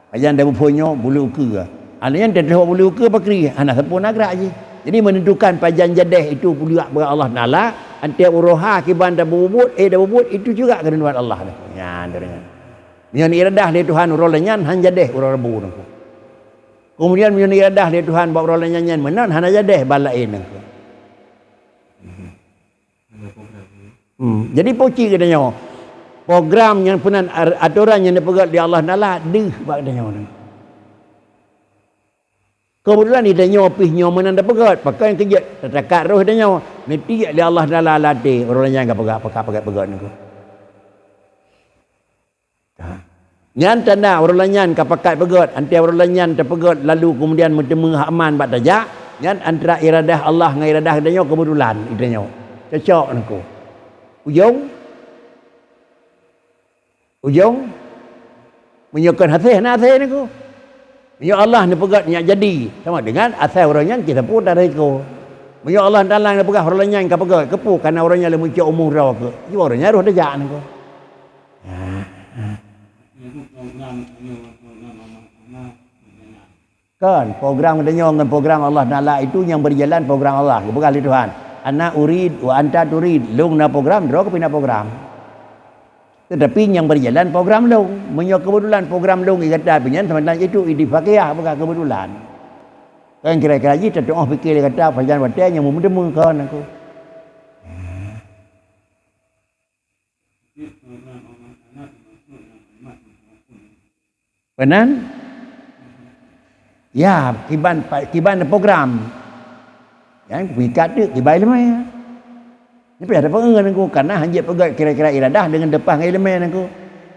Pajan tabuphon nyoe buleue ukeue. Hana nyan teutroh buleue ukeue pakri, hana sapeue na grak jih. Jadi menentukan pajan jadeh itu peubuet bak Allah Taala, Anté uroe ha kiban tabubuet, eh, tabubuet, itu juga keuridhoan Allah. Nyan, nyan. Meunyoe iradah lé Tuhan uroe lagée nyan, han jadeh uroe Rabu nangku. Kemudian meunyoe iradah lé Tuhan bak uroe lagée nyan, nyan meunan hana jadeh bak laén nangku. Hmm, jadi poci geutanyoe. Program nyang peunan ar-, atoran nyang neupeugét lé Allah Taala deuh bak geutanyoe nyan. Keubeutulan geutanyoe pih nyoe meunan tapeugét, pakon keujeuet tatakat roh geutanyoe, neutiek lé Allah Taala lam até, uroe nyan ka peugah, ka pakat peugét nangku. Nyan tanda uroe nyan ka pakat peugét, anté uroe nyan tapeugét lalu keumudian meuteumé hak man bak tajak, nyan antara iradah Allah ngon iradah geutanyoe keubeutulan geutanyoe. Cocok nangku. Ujong? Ujong? Meunyoe kon hasé, hana hasé nangku. Meunyoe Allah neupeugét nyak jadi, sama dengan asai uroe nyan kisapeue tarisiko. Meunyoe Allah Taala neupeugah uroe nyan ka peugét, keupeue kana uroe nyan lé meucok umu droe keuh. Jiwoe uroe nyan roh tajak nangku. Kon, program geutanyoe ngon program Allah Taala itu nyang beujalan program Allah, geupeugah lé Tuhan, "Ana urid wa anta turid." Lôn na program, droe keuh pih na program. Teutapi nyang beujalan program lôn. Meunyoe keubeutulan program lôn i gata pih nyan, sama dengan itu i di fakih, bukan keubeutulan. Kan kira-kira jih tatu'oh pike lé gata, pajan watée nyang meudeumeue kon aku. Meunan? Ya, kiban pa-, kiban program. Nyan kupikat teuk kiban ileumé. Nyan payah tapeue nangku, karena hanjeuet peugét kira-kira iradah deungon teupah ngon ileumé nangku.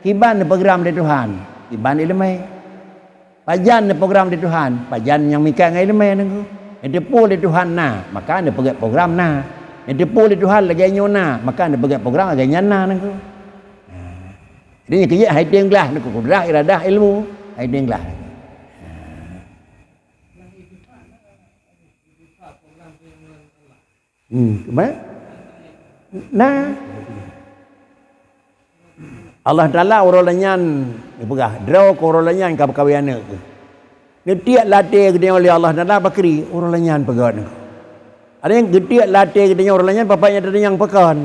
Kiban program lé Tuhan, kiban ileumé. Pajan program lé Tuhan, pajan nyang mikat ngon ileumé nangku. Neuteupeue lé Tuhan na, maka neupeugét program na. Neuteupeue lé Tuhan lagée nyoe na, maka neupeugét program lagée nyan na nangku. Jadi, nyan keuh jeuet hai teueng glah nangku, kudrah, iradah, ilmu, hai teueng glah. Hmm, keuban? Nah. Allah Taala uroe lagée nyan, geupeugah, droe keuh uroe lagée nyan ka peukawen aneuëk keuh. Neutiek lam até geutanyoe lé Allah Taala bakri, uroe lagée nyan peugét nangku. Ada nyang geutiek lam até geutanyoe uroe lagée nyan, bapak nyang teudeungoe pakon.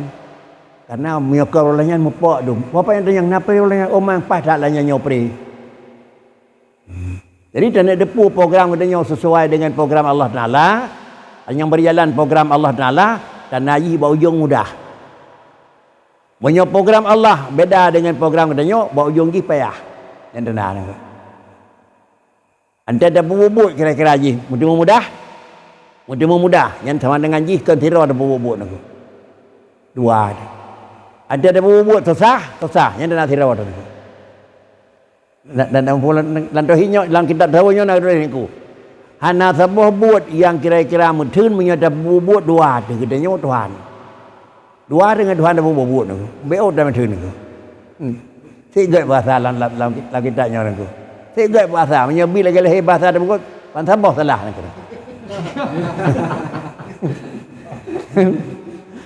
Karena meunyoe ka uroe lagée nyan meupok dum. Bapak nyang teudeungoe, "Napa uroe lagée nyan?" "Oh, mang paih that lagée nyoe pre." Jadi, taneuk teupeue program geutanyoe sesuai dengan program Allah Taala, nyang beujalan program Allah Taala, tanda jih bak ujong mudah. Meunyoe program Allah beda dengan program geutanyoe, bak ujong jih payah. Nyan tanda nangku. Anté tapubuet kira-kira jih, meuteumé mudah, meuteumé mudah, nyan sama dengan jih kon sidroe tapubuet nangku. Dua. Anté tapubuet susah, susah, nyan tanda sidroe nangku. Dan, dan, dan lam, lam tauhid nyoe, lam kitab tauhid nyoe na tuléh nangku. Hana saboh buet nyang kira-kira meutheun meunyoe tapubuet dua teuh geutanyoe Tuhan. Dua deungon Tuhan tapubuet nangku. Beu ot dan meutheun nangku. Hmm. Sit gét bahasa lam, lam, lam, lam kitab nyoe nangku. Sit gét bahasa, meunyoe bi lagée lahé bahasa tapubuet, ban saboh salah nangku.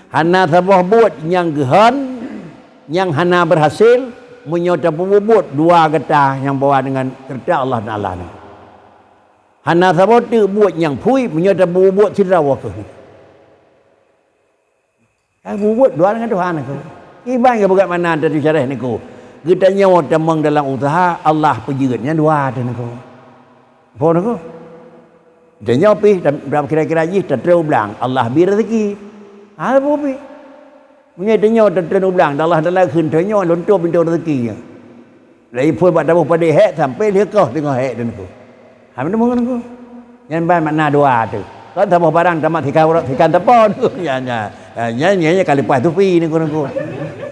Hana saboh buet nyang geuhon nyang hana beurhasil meunyoe tapubuet dua gata nyang bawa deungon keureuta Allah Taala nyan. Hana saboh teuk buet nyang phui meunyoe tapubuet sidroe keuh. Tapubuet dua deungon Tuhan keuh. Iban geupeugah makna teusyarah nangku. Geutanyoe tamong dalam useuha, Allah peujeuet nyan dua teuh nangku. Phon aku. Tanyoe pih, dan, dan kira-kira jih tatrôn u blang, Allah bri rezeki. Ha, peue pih? Meunyoe tanyoe tatrôn u blang, dan Allah Taala kheun tanyoe lunto pintoe rezeki nyan. Lagi phon bak taboh padé hék sampai lheueh koh teungoh hék dan aku. Ha, meunyoe ngon aku. Nyan ban makna dua teuh. Kon saboh barang tamat sikan urat sikan teupon. Ya, ya. Ha, nyan, nyan, nyan ka leupah tufi nangku, nangku.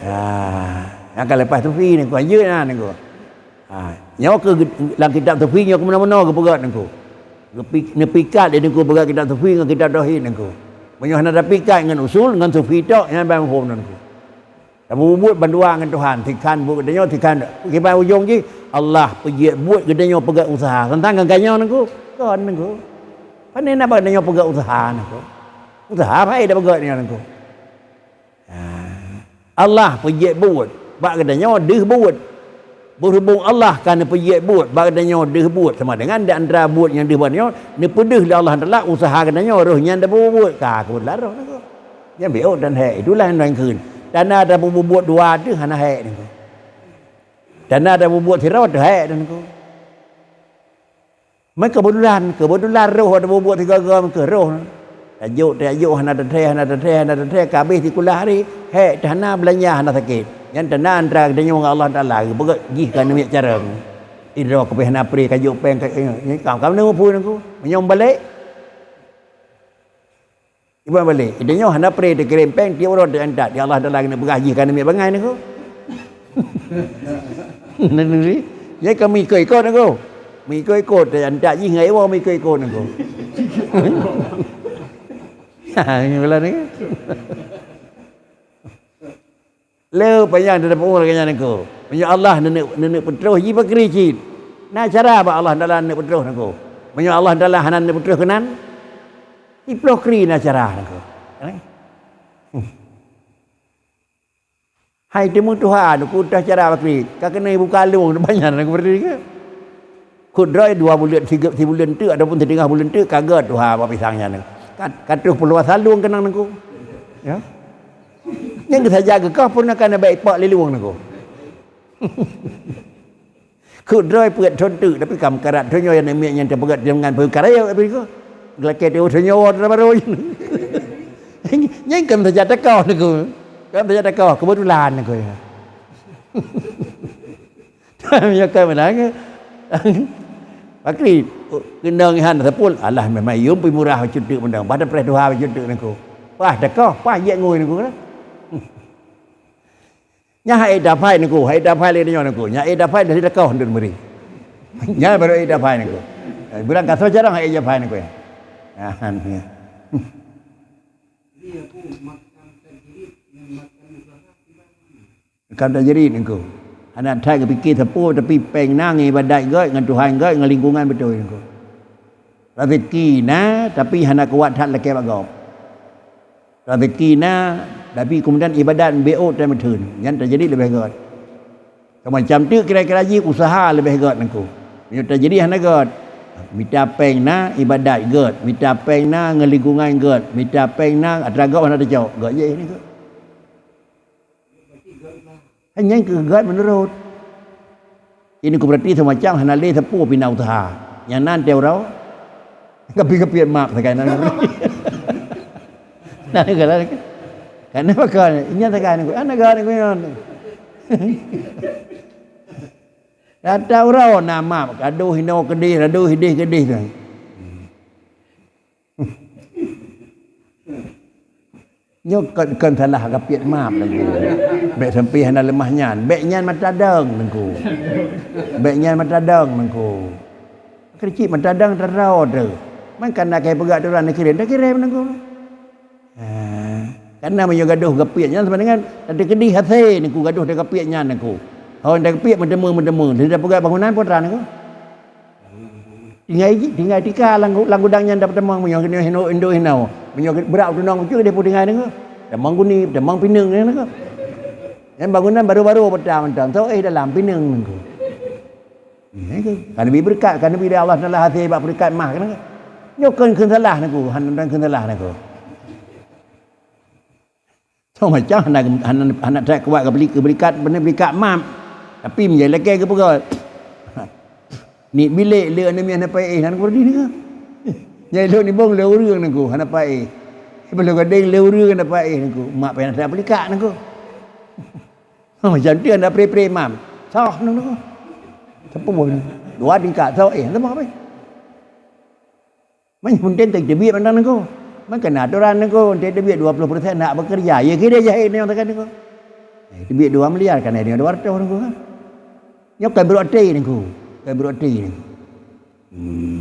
Ha, nyan ka leupah tufi nangku. Anjeut na nangku. Ha, nyoe keuh lam kitab sufi nyoe keumeuna-meuna geupeugah nangku. Geupi-, neupikat lé nangku peugah kitab sufi ngon kitab tauhid nangku. Meunyoe hana tapikat ngon usul, ngon sufi tok, nyan ban muphom nangku. Tapubuet bandua ngon Tuhan, sikhan buet geutanyoe, sikhan kiban ujong jih, Allah peujeuet buet geutanyoe peugah useuha. Teuntang ngon geutanyoe nangku, kon nangku. Pane na bak geutanyoe peugah useuha nangku. Useuha bae tapeugah nyoe nangku. Ha. Allah peujeuet buet. Bak geutanyoe deuh buet. Beurhubong Allah ka neupeujeuet buet, bak geutanyoe deuh buet. Sama dengan di antara buet nyang deuh bak nyoe, neupeudeuh lé Allah Taala useuha geutanyoe, roh nyan tapubuet. Ka keubeutôh roh nangku. Nyan beuôt dan hék, itulah nyang kheun. Tanda tapubuet dua teuh hana hék niko. Tanda tapubuet sidroe teuh hék niko. Meukeubeutulan, keubeutulan roh tapubuet sigoe-goe meukeue roh. Tajok, tajok hana tathèe, hana tathèe, hana tathèe, ka abéh sikula hari, hék teuh hana, beulanja hana sakét. Nyan tanda antara geutanyoe ngon Allah Taala, geupeugah jih ka neumiet carông. Sidroe keupeue hana pré ka jok péng ka, eh, eh, ka, ka neupeue niko. Meunyoe balek, Iban balek, geutanyoe hana pré teukirém péng tiep uroe teuantat, ya Allah Taala keuneuk peugah jih ka neumiet bangai niko. Nyan ka meuikot-ikot niko. Meuikot-ikot teuantat jih ngon iwoe meuikot-ikot niko. Ha, nyoe bulan ni. Lé panyang teudeungoe lagèe nyan niko. Meunyoe Allah neuneuk, neuneuk peutroh jih pakri cit. Na cara bak Allah Taala neuneuk peutroh niko. Meunyoe Allah Taala hana neuneuk peutroh keunan, siploh kri na cara niko. Hai teuma tuha niko teuh cara pakri. Ka keuneuk buka lueng banyak niko berarti ke. Keu droe dua buleuen, tiga, sibuleuen teuk ataupun siteungoh buleuen teuk ka gèt tuha bak pisang nyan. Ka, ka troh peuluwa salueng keunong niko. Ya. Nyang saja geukoh pun akan bèk ipak lé lueng niko. Keu droe peuet thon teuk tapi ka meukarat thon nyoe nyang miet nyang teupeugèt deungon peukara ya bri ko. Geulakèe teuh thon nyoe woe teuh baroe. Nyang kan saja teukoh niko. Kan saja teukoh keubeutulan niko ya. Meunyoe ka meunan, pakri, keunong ihan seupôt, alah memang yum pi murah bacut teuk meunang, bah tapreh tuha bacut teuk niko. Pah teukoh, pah jeuet ngui niko kan. Nyan hai taphai niko, hai taphai lé nyoe niko. Nyan hai taphai dari teukoh ndun meuri. Nyan baru hai taphai niko. Bulan kasoe carông hai taphai niko ya. Ahan ya. Ka tajrid niko. Hana that geupike sapeue, tapi péng na ngon ibadat gèt, ngon Tuhan gèt, ngon lingkungan beutôi niko. Raseuki na, tapi hana kuat that lakèe bak gob. Raseuki na, tapi keumudian ibadat beuôt dan meutheun. Nyan tajrid leubeh gèt. Ka macam teuk kira-kira jih useuha leubeh gèt niko. Meunyoe tajrid hana gèt, mita péng na, ibadat gèt, mita péng na, ngon lingkungan gèt, mita péng na, atra gob hana teucok, gèt jih niko. Nyan keuh gèt meunurot. Ini kuberarti semacam hana lé sapeue pih na useuha. Nyang nan teu uroe. Kapi-kapi maaf sagai nan. Nah, kalau kan. Karena bakal, inya sagai nan. Ana gèt nan. Rata uroe na maaf, gadoh hinoe keudeh, gadoh hideh keudeh. Nyoe kon, kon salah gapiet maaf Teungku. Bèk sampai hana leumah nyan. Bèk nyan mata dong Teungku. Bèk nyan mata dong Teungku. Keucik mata dong taro tu. Man kana kai peugah tu ureueng neukirém, dak kirém Teungku. Ha. Kana meunyoe gadoh gapiet nyan sama dengan teukeudih hasé Teungku gadoh dak gapiet nyan Teungku. Hon dak gapiet meuteumé-meuteumé, dak peugah bangunan putra Teungku. Tinggai jih, tinggai tika lam, lam gudang nyan dapeutamong meunyoe keunoe hinoe, indoe hinoe. Meunyoe brat tunong bacut deh peutinggai Teungku. Tamong guni, tamong pineung nyan Teungku. Nyan bangunan baru-baru peta mantong. Tho éh dalam pineung Teungku. Nyan Teungku. Ka neubi beureukat, ka neubi lé Allah Taala hasé bak beureukat mah Teungku. Nyoe kon kheun salah Teungku, hana kheun salah Teungku. Soe macam hana, hana, hana that kuat ka beli, ka beli kat, beuna beli kat map. Tapi meunyoe lakèe geupeugah, niet bilék le aneuk miet hana paéh, hana keureuji Teungku. Nyang lôn nibong le ureueng Teungku, hana paéh. Bak lôn gadeng le ureueng hana paéh Teungku. Mak payah that beli kat Teungku. Soe macam tu hana pre-pre map. Soh Teungku. Sapeue buet ni? Dua tingkat, soh éh, hana paéh. Meunyoe peunteng teubiet mantong Teungku. Meukeuna atoran Teungku, teubiet dua puluh persen hak bekerja. Ya kira jahé nyoe tekan Teungku. Eh, teubiet dua miliar kan ada dua ratus Teungku kan. Nyoe kan berarti Teungku. Kan berarti Teungku. Hmm.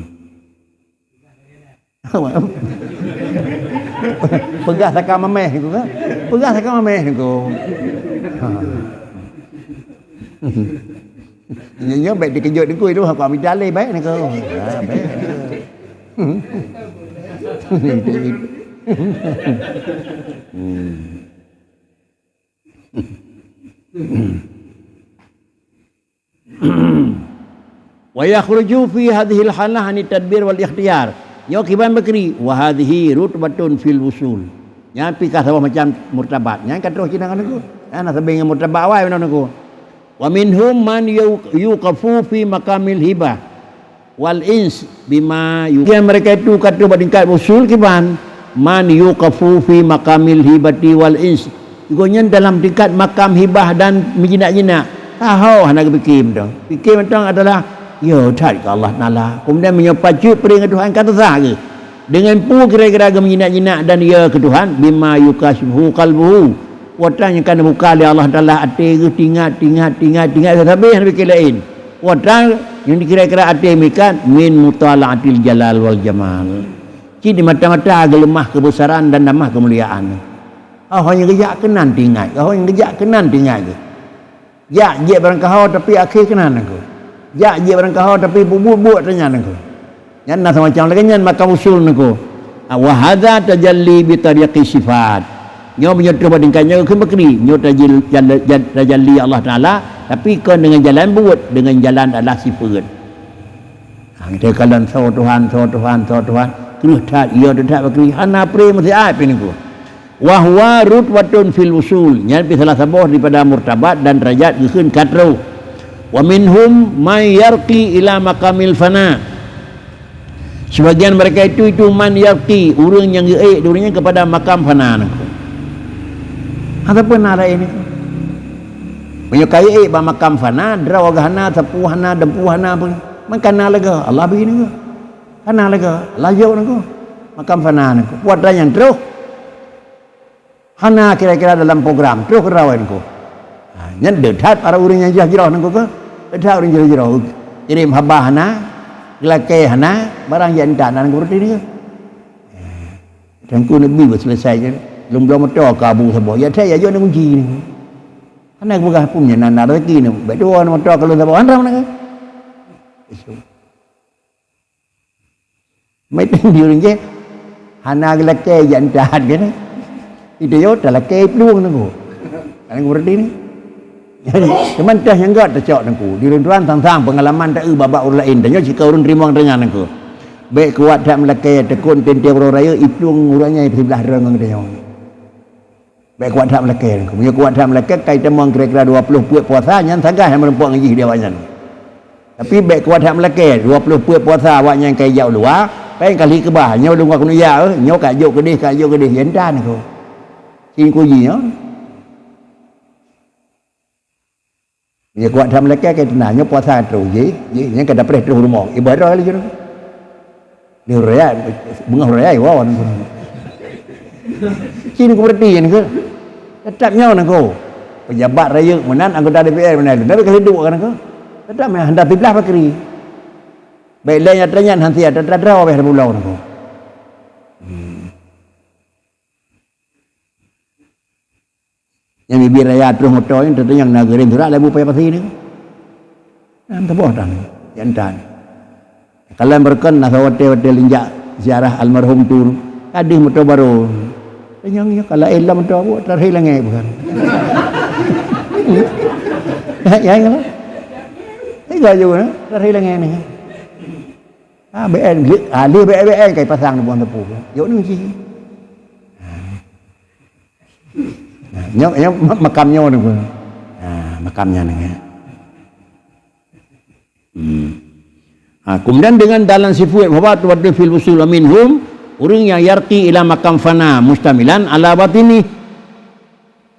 Peugah saka mamèh Teungku kan. Peugah saka mamèh Teungku. Ha. Nyoe, nyoe bèk dikeujot Teungku itu, aku ambil dalil baik Teungku. Ha, baik. Hmm. Wa yakhruju fi hadhil halah anit tadbir wal ikhtiyar. Nyoe kiban bakri, wa hadhihi rutbatun fil wusul. Nyan pih ka saboh macam murtabat. Nyan ka troh cit ngon Teungku. Nyan na sabe ngon murtabat awai meunan Teungku. Wa minhum man yu-, yuqafu fi maqamil hibah wal ins bima yu-, Bagian mereka itu ka troh bak tingkat usul kiban, man yuqafu fi maqamil hibati wal ins. Gobnyan dalam tingkat makam hibah dan meujinak-jinak. Taho hana geupike mantong. Pike mantong adalah, ya, that keu Allah Taala. Kemudian meunyoe pacut piring keu Tuhan ka teusah geuh. Deungon peue kira-kira geumeujinak-jinak dan ya keu Tuhan, bima yukasyifuhu qalbuhu. Watang nyang ka neubuka lé Allah Taala até geuh tingat, tingat, tingat, tingat, sabe hana pike laén. Watang nyang kira-kira até meuikat min mutalaatil jalal wal jamal. Cit di mata-mata geuleumah keubesaran dan damah keumuliaan. Oh, nyang geujak keunan tingat, oh, nyang geujak keunan tingat geuh. Jak jeuet barangkaho tapi akhé keunan Teungku. Jak jeuet barangkaho tapi buet-buet teunyan Teungku. Nyan na semacam lagée nyan makam usul Teungku. Ah, wa hadza tajalli bi tariqi sifat. Nyoe meunyoe troh bak tingkat nyoe kheun bakri, nyoe tajil-, jal-, jal-, tajalli Allah Taala, tapi kon deungon jalan buet, deungon jalan adalah sifeut. Ha, kita kalon soe Tuhan, soe Tuhan, soe Tuhan. Kreueh that, ya that bakri. Hana pre meusiat pih Teungku. Wa huwa rutbatun fil usul. Nyan pih salah saboh daripada murtabat dan derajat geukheun ka troh. Wa minhum man yarqi ila maqamil fana. Sebagian mereka itu, itu man yarqi, ureuëng nyang geuék di ureuëng nyan kepada makam fana Teungku. Ataupun na laén Teungku. Meunyoe ka ék bak makam fana, droe hana, sapeue hana, dampu hana pun. Man kana lagée Allah bri Teungku. Kana lagée Allah jok Teungku. Makam fana Teungku. Buat nyang troh. Hana kira-kira dalam program, troh keurawan Teungku. Ha, nyan deuh that para ureuëng nyang jroh-jroh Teungku keu. Deuh that ureuëng jroh-jroh. Kirém haba hana, geulakée hana, barang jak intat na Teungku roti Teungku. Teungku neubi beuseuleusoe je. Lôn bloe moto keu Abu saboh. Ya that ya jok na kunci Teungku. Hana geupeugah peue nyan na rezeki Teungku. Bék tuwoe moto keu lôn saboh. Hana na. Meuteubiet ureuëng jih hana geulakée jak intat keunoe. Itu yo talakée plueng Teungku. Kan ngerti ni? Cuman teuh nyang gét teucok Teungku. Di ureuëng tuan sang-sang peungalaman taeu babah ureuëng laén. Tanyoe sika ureuëng teurimong teungoh Teungku. Bék kuat that meulakée teukon teuntée uroe raya iplueng ureuëng nyang siblah droe ngon tanyoe. Bék kuat that meulakée. Meunyoe kuat that meulakée, kai tamong kira-kira dua ploh peuet puasa, nyan sagai nyang meureumpok ngon jih di awaknyan. Tapi bék kuat that meulakée, dua ploh peuet puasa awaknyan kai jak u luwa, péng kali keubah, nyoe lôn keuneuk jak, eh, nyoe ka jok keudeh, ka jok keudeh, ya entan Teungku. Singku jih nyoe. Nyoe kuat that meulakée ka teunang, nyoe puasa troh, jih, jih, nyan ka dapreh troh rumoh. Ibarat laju. Ni raya, beungoh raya, wow. Sini ku berhenti Teungku. Tetap nyoe Teungku. Pejabat rayeuk meunan, anggota D P R meunan. Tapi ka hidup kan Teungku. Tetap meunan, hana siblah bakri. Baik lain nyang tanya, hana sia, tetra-tetra wabeh pulau Teungku. Hmm. Nyang bibi raya troh moto nyan, teuntèe nyang na geuring surat laju paya pasi ni. Nyang teuboh tan, nyang tan. Kalau meureukan na watèe-watèe linjak ziarah almarhum tu, ka deuh moto barô. Tanyong nyoe kalau éh lam moto buet, tarhé langèt bukan. Ya, ya, ya. Tiga juga, tarhé langèt ni. Ah, B N, ah, dia B N, B N kai pasang di buang tepu. Yok ni sih. Nah, nyoe, nyoe ma-, makam nyoe ni pun. Nah, makam nyan ni. Hmm. Ha, kemudian dengan dalam sifat, bahwa tuwadu fil usul minhum, ureuëng nyang yarqi ila makam fana mustamilan ala batini.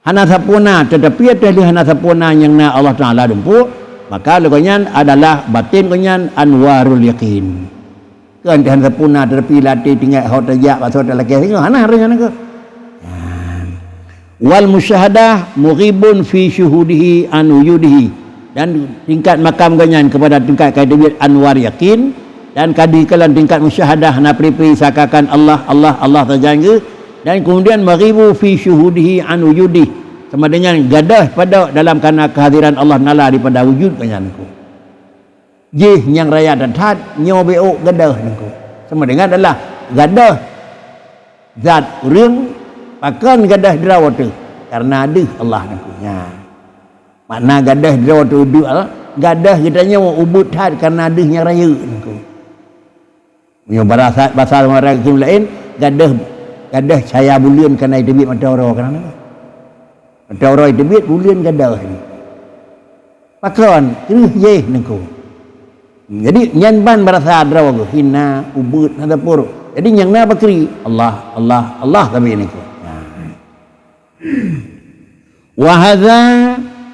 Hana sampurna, tetapi ateueh lheueh hana sampurna nyang na Allah Taala dumpuk, maka lé gobnyan adalah batin gobnyan anwarul yaqin. Kan hana sampurna, tetapi lam até teuingat ho tajak, basoe talakèe, hana, hana, hana. Wal musyahadah mughibun fi syuhudihi an wujudihi. Dan tingkat makam gobnyan kepada tingkat ka teubiet anwar yakin, dan ka dikeue lam tingkat musyahadah na pri-pri seakan-akan Allah, Allah, Allah sajan geuh, dan kemudian maghibu fi syuhudihi an wujudih, sama dengan gadôh padok dalam kana kehadiran Allah Taala daripada wujud gobnyan. Jih nyang raya that-that nyoe beuôk gadôh Teungku. Sama dengan adalah gadôh zat ureuëng pakon gadôh droe teuh karena deuh Allah Teungku. Nya. Makna gadôh droe teuh udeuek Allah, gadôh geutanyoe ubeuet that karena deuh nyang rayeuk Teungku. Meunyoe basa, basa ureuëng laén, gadôh Gadôh cahya buleuen kana jiteubiet mata uroe kana. Mata uroe jiteubiet, buleuen gadôh. Pakon, kreueh jih nangku. Jadi nyan ban barasa droe geuh, hina, ubeut, hana pur. Jadi nyang na bakri, Allah, Allah, Allah sabe nangku. Nah. Wa hadza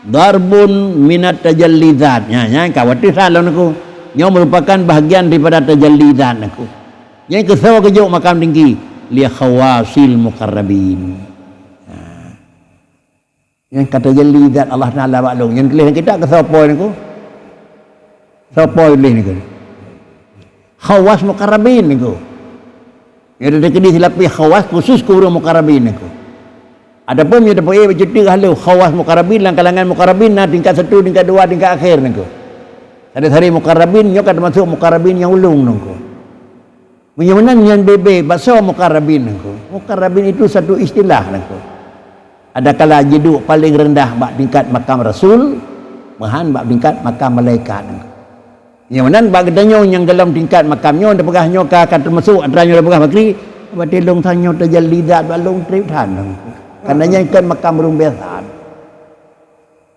darbun minat tajalli dzat. Nya, nya ka watèe salon aku. Nyoe merupakan bahagian daripada tajalli dzat aku. Nyan keusoe geujok makam tinggi, li khawasil muqarrabin. Nah. Nyan ka tajalli dzat Allah Taala bak lôn. Nyan tuléh lam kitab keusoe poin aku. Soe poin tuléh nangku? Khawas muqarrabin nangku. Nyoe teukeudi silapeh khawas khusus keu ureuëng muqarrabin nangku. Ataupun nyoe tapeuék bak cuti halo khawas muqarrabin, lam kalangan muqarrabin na tingkat satu, tingkat dua, tingkat akhir nangku. Sabe-sabe muqarrabin nyoe ka teumasuk muqarrabin nyang ulông nangku. Meunyoe meunan nyan bebe basoe muqarrabin nangku. Muqarrabin itu satu istilah nangku. Adakala jiduek paléng reundah bak tingkat makam rasul, meuhan bak tingkat makam malaikat nangku. Nyoe meunan bak geutanyoe nyang golom tingkat makam nyoe tapeugah nyoe ka, ka teumasuk atra nyoe tapeugah bakri, watèe lôn tanyoe tajalli dzat bak lôn trép that nangku. Karena nyan kon makam ureuëng biasa.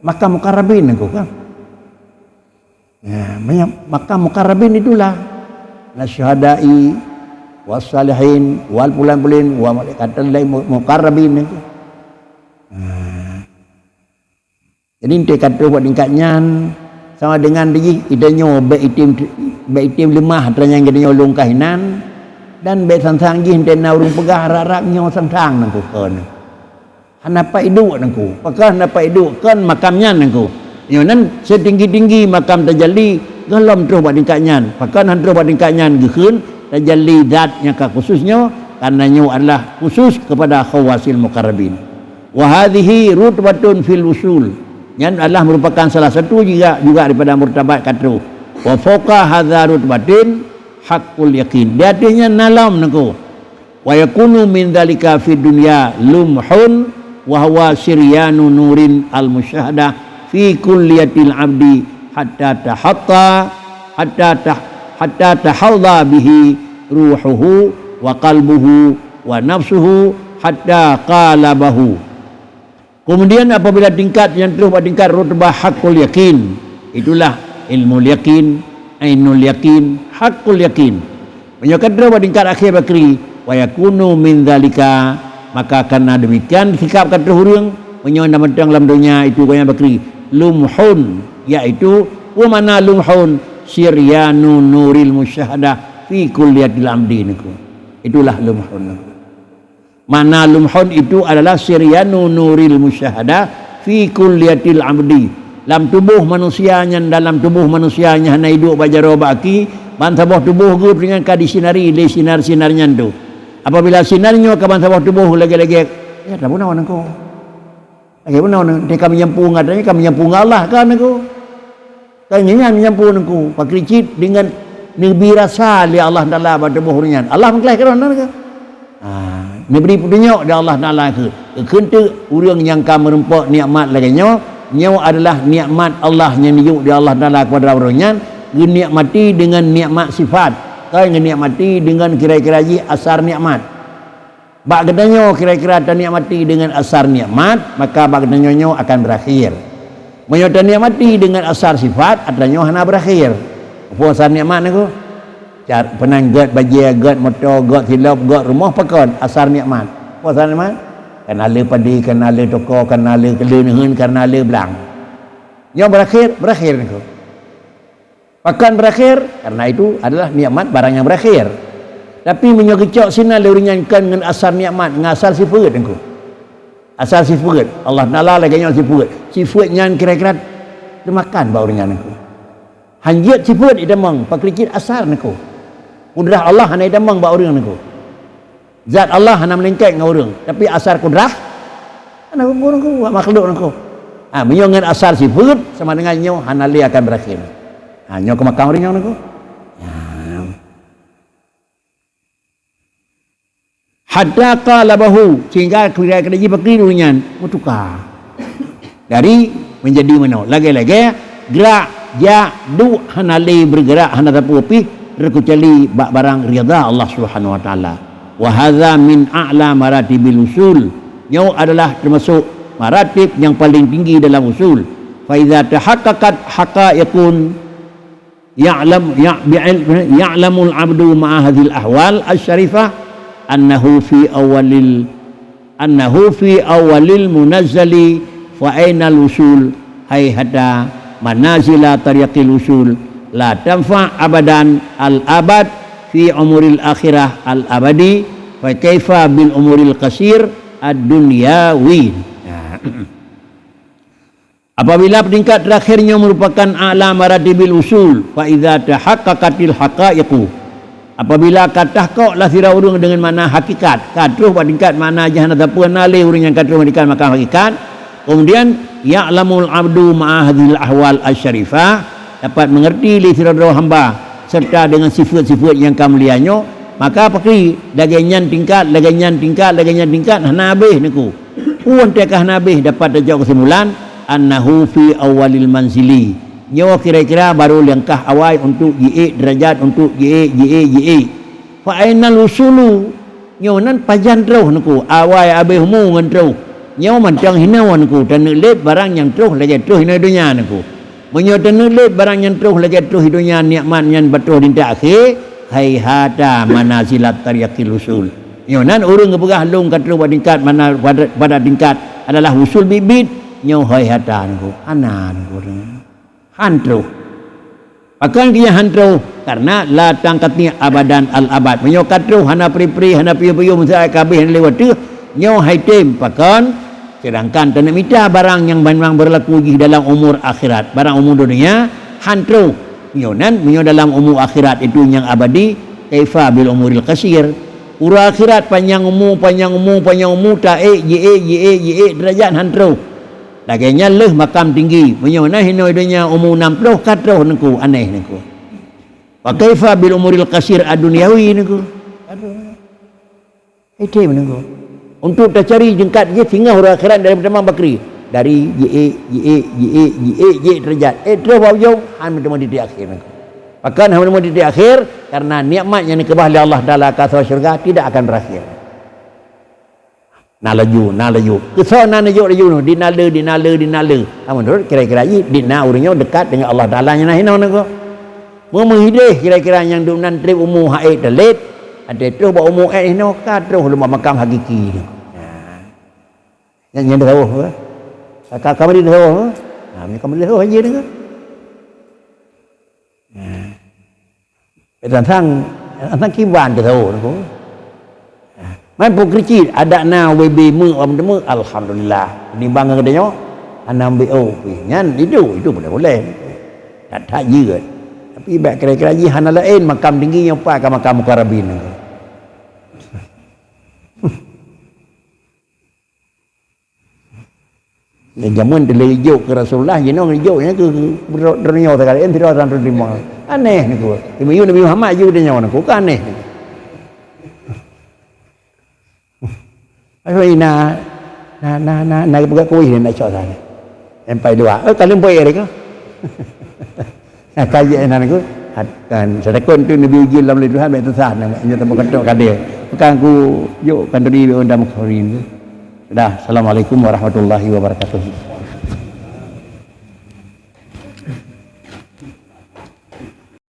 Makam muqarrabin nangku kan. Ya, manya-, makam muqarrabin itulah. Na syuhada'i, was salihin, wal pulan-pulan, wa malaikatul lain mu-, muqarrabin nangku. Nah. Jadi, enteuk ka troh bak tingkat nyan, sama dengan jih, ita nyoe bèk item, bèk item leumah, atra nyang geutanyoe lôn ka hinan, dan bèk sang-sang jih enteuk na ureuëng peugah rab-rab nyoe sang-sang nangku kon. Hana pat iduek nangku. Pakon hana pat iduek? Kon makam nyan nangku. Nyoe nan seutinggi-tinggi makam tajalli, gohlom troh bak tingkat nyan. Pakon han troh bak tingkat nyan geukheun tajalli zat nyang ka khusus nyoe, karena nyoe adalah khusus kepada khawasil muqarrabin. Wa hadhihi rutbatun fil wusul. Nyan adalah merupakan salah satu juga, juga daripada martabat ka troh. Wa fauqa hadza rutbatin haqqul yaqin. Di ateueh nyan na lom nangku. Wa yakunu min dzalika fid dunya lumhun wa huwa siryanu nurin al musyahada fi kulliyatil abdi hatta tahatta, hatta tah-, hatta tahadha bihi ruhuhu wa qalbuhu wa nafsuhu hatta qalabahu. Kemudian apabila tingkat nyang troh bak tingkat rutbah haqqul yakin, itulah ilmul yakin, ainul yakin, haqqul yakin. Meunyoe ka troh bak tingkat akhé bakri, wa yakunu min dzalika, maka karena demikian sikap ka troh ureuëng, meunyoe na mantong lam donya itu gobnyan bakri, lumhun, yaitu, wa mana lumhun, siryanu nuril musyahadah fi kulliyatil amdi niku. Itulah lumhun. Makna lumhun itu adalah siryanu nuril musyahadah fi kulliyatil abdi. Lam tuboh manusia nyan, dalam tuboh manusia nyan hana iduek bak jaroe bak aki, bansaboh tuboh geuh nyan ka disinari lé sinar-sinar nyan tu. Apabila sinar nyoe ka bansaboh tuboh lagée-lagée, ya, tabunoe nangku. Lagée bunoe nang, teuka meunyampue ngon, teuka meunyampue ngon Allah kan nangku. Kan nyan meunyampue nangku, pakri cit deungon neubi rasa lé Allah Taala bak tuboh ureuëng nyan. Allah meukleh keudroe nangku. Ha, neubri peutunyok di Allah Taala keu, keu kheun teuk ureuëng nyang ka meurumpok nikmat lagée nyoe, nyoe adalah nikmat Allah nyang neuyue di Allah Taala kepada ureuëng nyan, geunikmati deungon nikmat sifat, kan geunikmati deungon kira-kira jih asar nikmat. Bak geutanyoe kira-kira tanikmati deungon asar nikmat, maka bak geutanyoe nyoe akan berakhir. Meunyoe tanikmati deungon asar sifat, atra nyoe hana berakhir. Peue asar nikmat nangku? Car-, peunan gét bajée, gét moto, gét silop, gét rumoh, pakon asar nikmat? Peue asar nikmat? Kana le padé, kana le toko, kana le keuleuneuen, kana le blang. Nyoe berakhir, berakhir nangku. Pakon berakhir? Karena itu adalah nikmat barang yang berakhir. Tapi meunyoe geucok sinan lé ureuëng nyan kon ngon asar nikmat, ngon asar sifeuet nangku. Asar sifeuet, Allah Taala lagée nyoe sifeuet. Sifeuet nyan kira-kira teumakan bak ureuëng nyan nangku. Hanjeuet sifeuet itamong, pakri cit asar nangku. Kudrah Allah hana itamong bak ureuëng nangku. Zat Allah hana meulingkat ngon ureuëng, tapi asar kudrah hana guna nangku, bak makhluk nangku. Ha, meunyoe ngon asar sifeuet sama dengan nyoe hana lé akan berakhir. Ha, nyoe keumakan ureuëng nyoe nangku. Ha. Hatta qalabahu, sehingga kira-kira jih bakri ureuëng nyan meutuka. Dari menjadi meunoe, lagée-lagée gerak, jak, duek, hana lé bergerak, hana sapeue pih, terkecuali bak barang ridha Allah Subhanahu Wa Taala. Wa hadza min a'la maratibil usul. Nyoe adalah termasuk maratib nyang paling tinggi dalam usul. Fa idza tahaqqaqat haqa'iqun ya'lam, ya-, bi'il-, ya'lamul abdu ma'a hadzihil ahwal asy-syarifah annahu fi awwalil, annahu fi awwalil munazzali, fa ainal usul haihata manazila tariqil usul la tanfa abadan al abad fi umuril akhirah al abadi, fa kaifa bil umuril qasir ad dunyawi. Nah. Apabila tingkat terakhir nyoe merupakan a'la maratibil usul, fa idza tahaqqaqatil haqa'iqu. Apabila ka tahkok lah sira ureuëng dengan makna hakikat, ka troh bak tingkat makna jih hana sapeue na lé ureuëng nyang ka troh bak tingkat makam hakikat, kemudian ya'lamul abdu ma'a hadzihil ahwal asy-syarifah, dapat mengerti lé sidroe hamba serta dengan sifat-sifat nyang ka mulia nyoe, maka pakri lagée nyan tingkat, lagée nyan tingkat, lagée nyan tingkat hana habéh neuku. Peue teuka hana habéh dapat tajok keusimpulan, annahu fi awwalil manzili. Nyoe kira-kira baru langkah awai untuk jiék derajat, untuk jiék, jiék, jiék. Fa ainal usulu, nyoe nan pajan troh neuku, awai habéh umu ngon troh. Nyoe mantong hinoe neuku, taneuk lét barang nyang troh lagée troh hinoe donya neuku. Meunyoe taneuk lét barang nyang troh lagée troh hinoe donya nikmat nyan bak troh di akhé, haihata manazilat tariqil usul. Nyoe nan ureuëng geupeugah lôn ka troh bak tingkat mana pada, pada tingkat adalah usul bit-bit, nyoe haihata neuku, hana neuku. Han troh. Pakon keu nyan han troh? Karena la tanqati abadan al abad. Meunyoe ka troh hana pri-pri, hana piôh-piôh, meusaai kabeh hana lewat teuh, nyoe hai tem pakon? Sedangkan taneuk mita barang nyang memang berlaku jih dalam umur akhirat, barang umur dunia han troh. Nyoe nan meunyoe dalam umur akhirat itu nyang abadi, kaifa bil umuril qasir? Uroe akhirat panyang umu, panyang umu, panyang umu, taék, jiék, jiék, jiék, derajat han troh. Lagée nyan lheueh makam tinggi. Meunyoe na hinoe donya umu nam ploh ka troh neuku, aneh neuku. Wa kaifa bil umuril qasir ad-dunyawi neuku. Aduh. Item neuku. Untuk tacari tingkat jih singoh uroe akhirat dari pertama bakri. Dari jiék, jiék, jiék, jiék, jiék derajat. Eh, troh bak ujong, han meuteumé titik akhé neuku. Pakon han meuteumé titik akhé? Karena nikmat nyang dikeubah lé Allah Taala keu syurga tidak akan berakhir. Na laju, na laju. Keusoe na neujok laju nyoe, di na le, di na le, di na le. Kamu nurut kira-kira jih, di na ureuëng nyoe dekat dengan Allah Taala nyang na hinoe neuku. Meumeuhideh kira-kira nyang dum nan treb umu haék teulet, até troh bak umu ék hinoe ka troh lom bak makam hakiki nyoe. Nah. Nyang, nyang tasawuf ke? Ka, ka mari tasawuf ke? Nah, ka mari tasawuf aja neuku. Nah. Tantang, tantang kiban teuh saboh nyoe. Man pun keucit, adak na W B meuk, wam demeuk, alhamdulillah. Nimbang ngon geutanyoe, hana ambek, oh, nyan itu, itu boleh-boleh. That-that jeuet. Tapi bak kira-kira jih hana laén makam tinggi nyoe pat ka makam mukarrabin. Dan jameun dilèe jok keu Rasulullah, jinoe jok nyan keu, keu, keu droeneuh sakalé, sidroe tan teurimong. Aneh neuku. Nabi, Nabi Muhammad jok tanyoe neuku, ka aneh. Ai na, na, na, na, na peugah kueh nak cok sana. Sampai dua. Eh, kaleumpoi mereka. Nah, kaji nan ku, kan, sedekon tu Nabi uji lam lé Tuhan, baik tu sah, nak, hanya tempat ketok kadé. Bukan ku jok kan tadi, bek undang mukharin tu. Sudah, Assalamualaikum warahmatullahi wabarakatuh.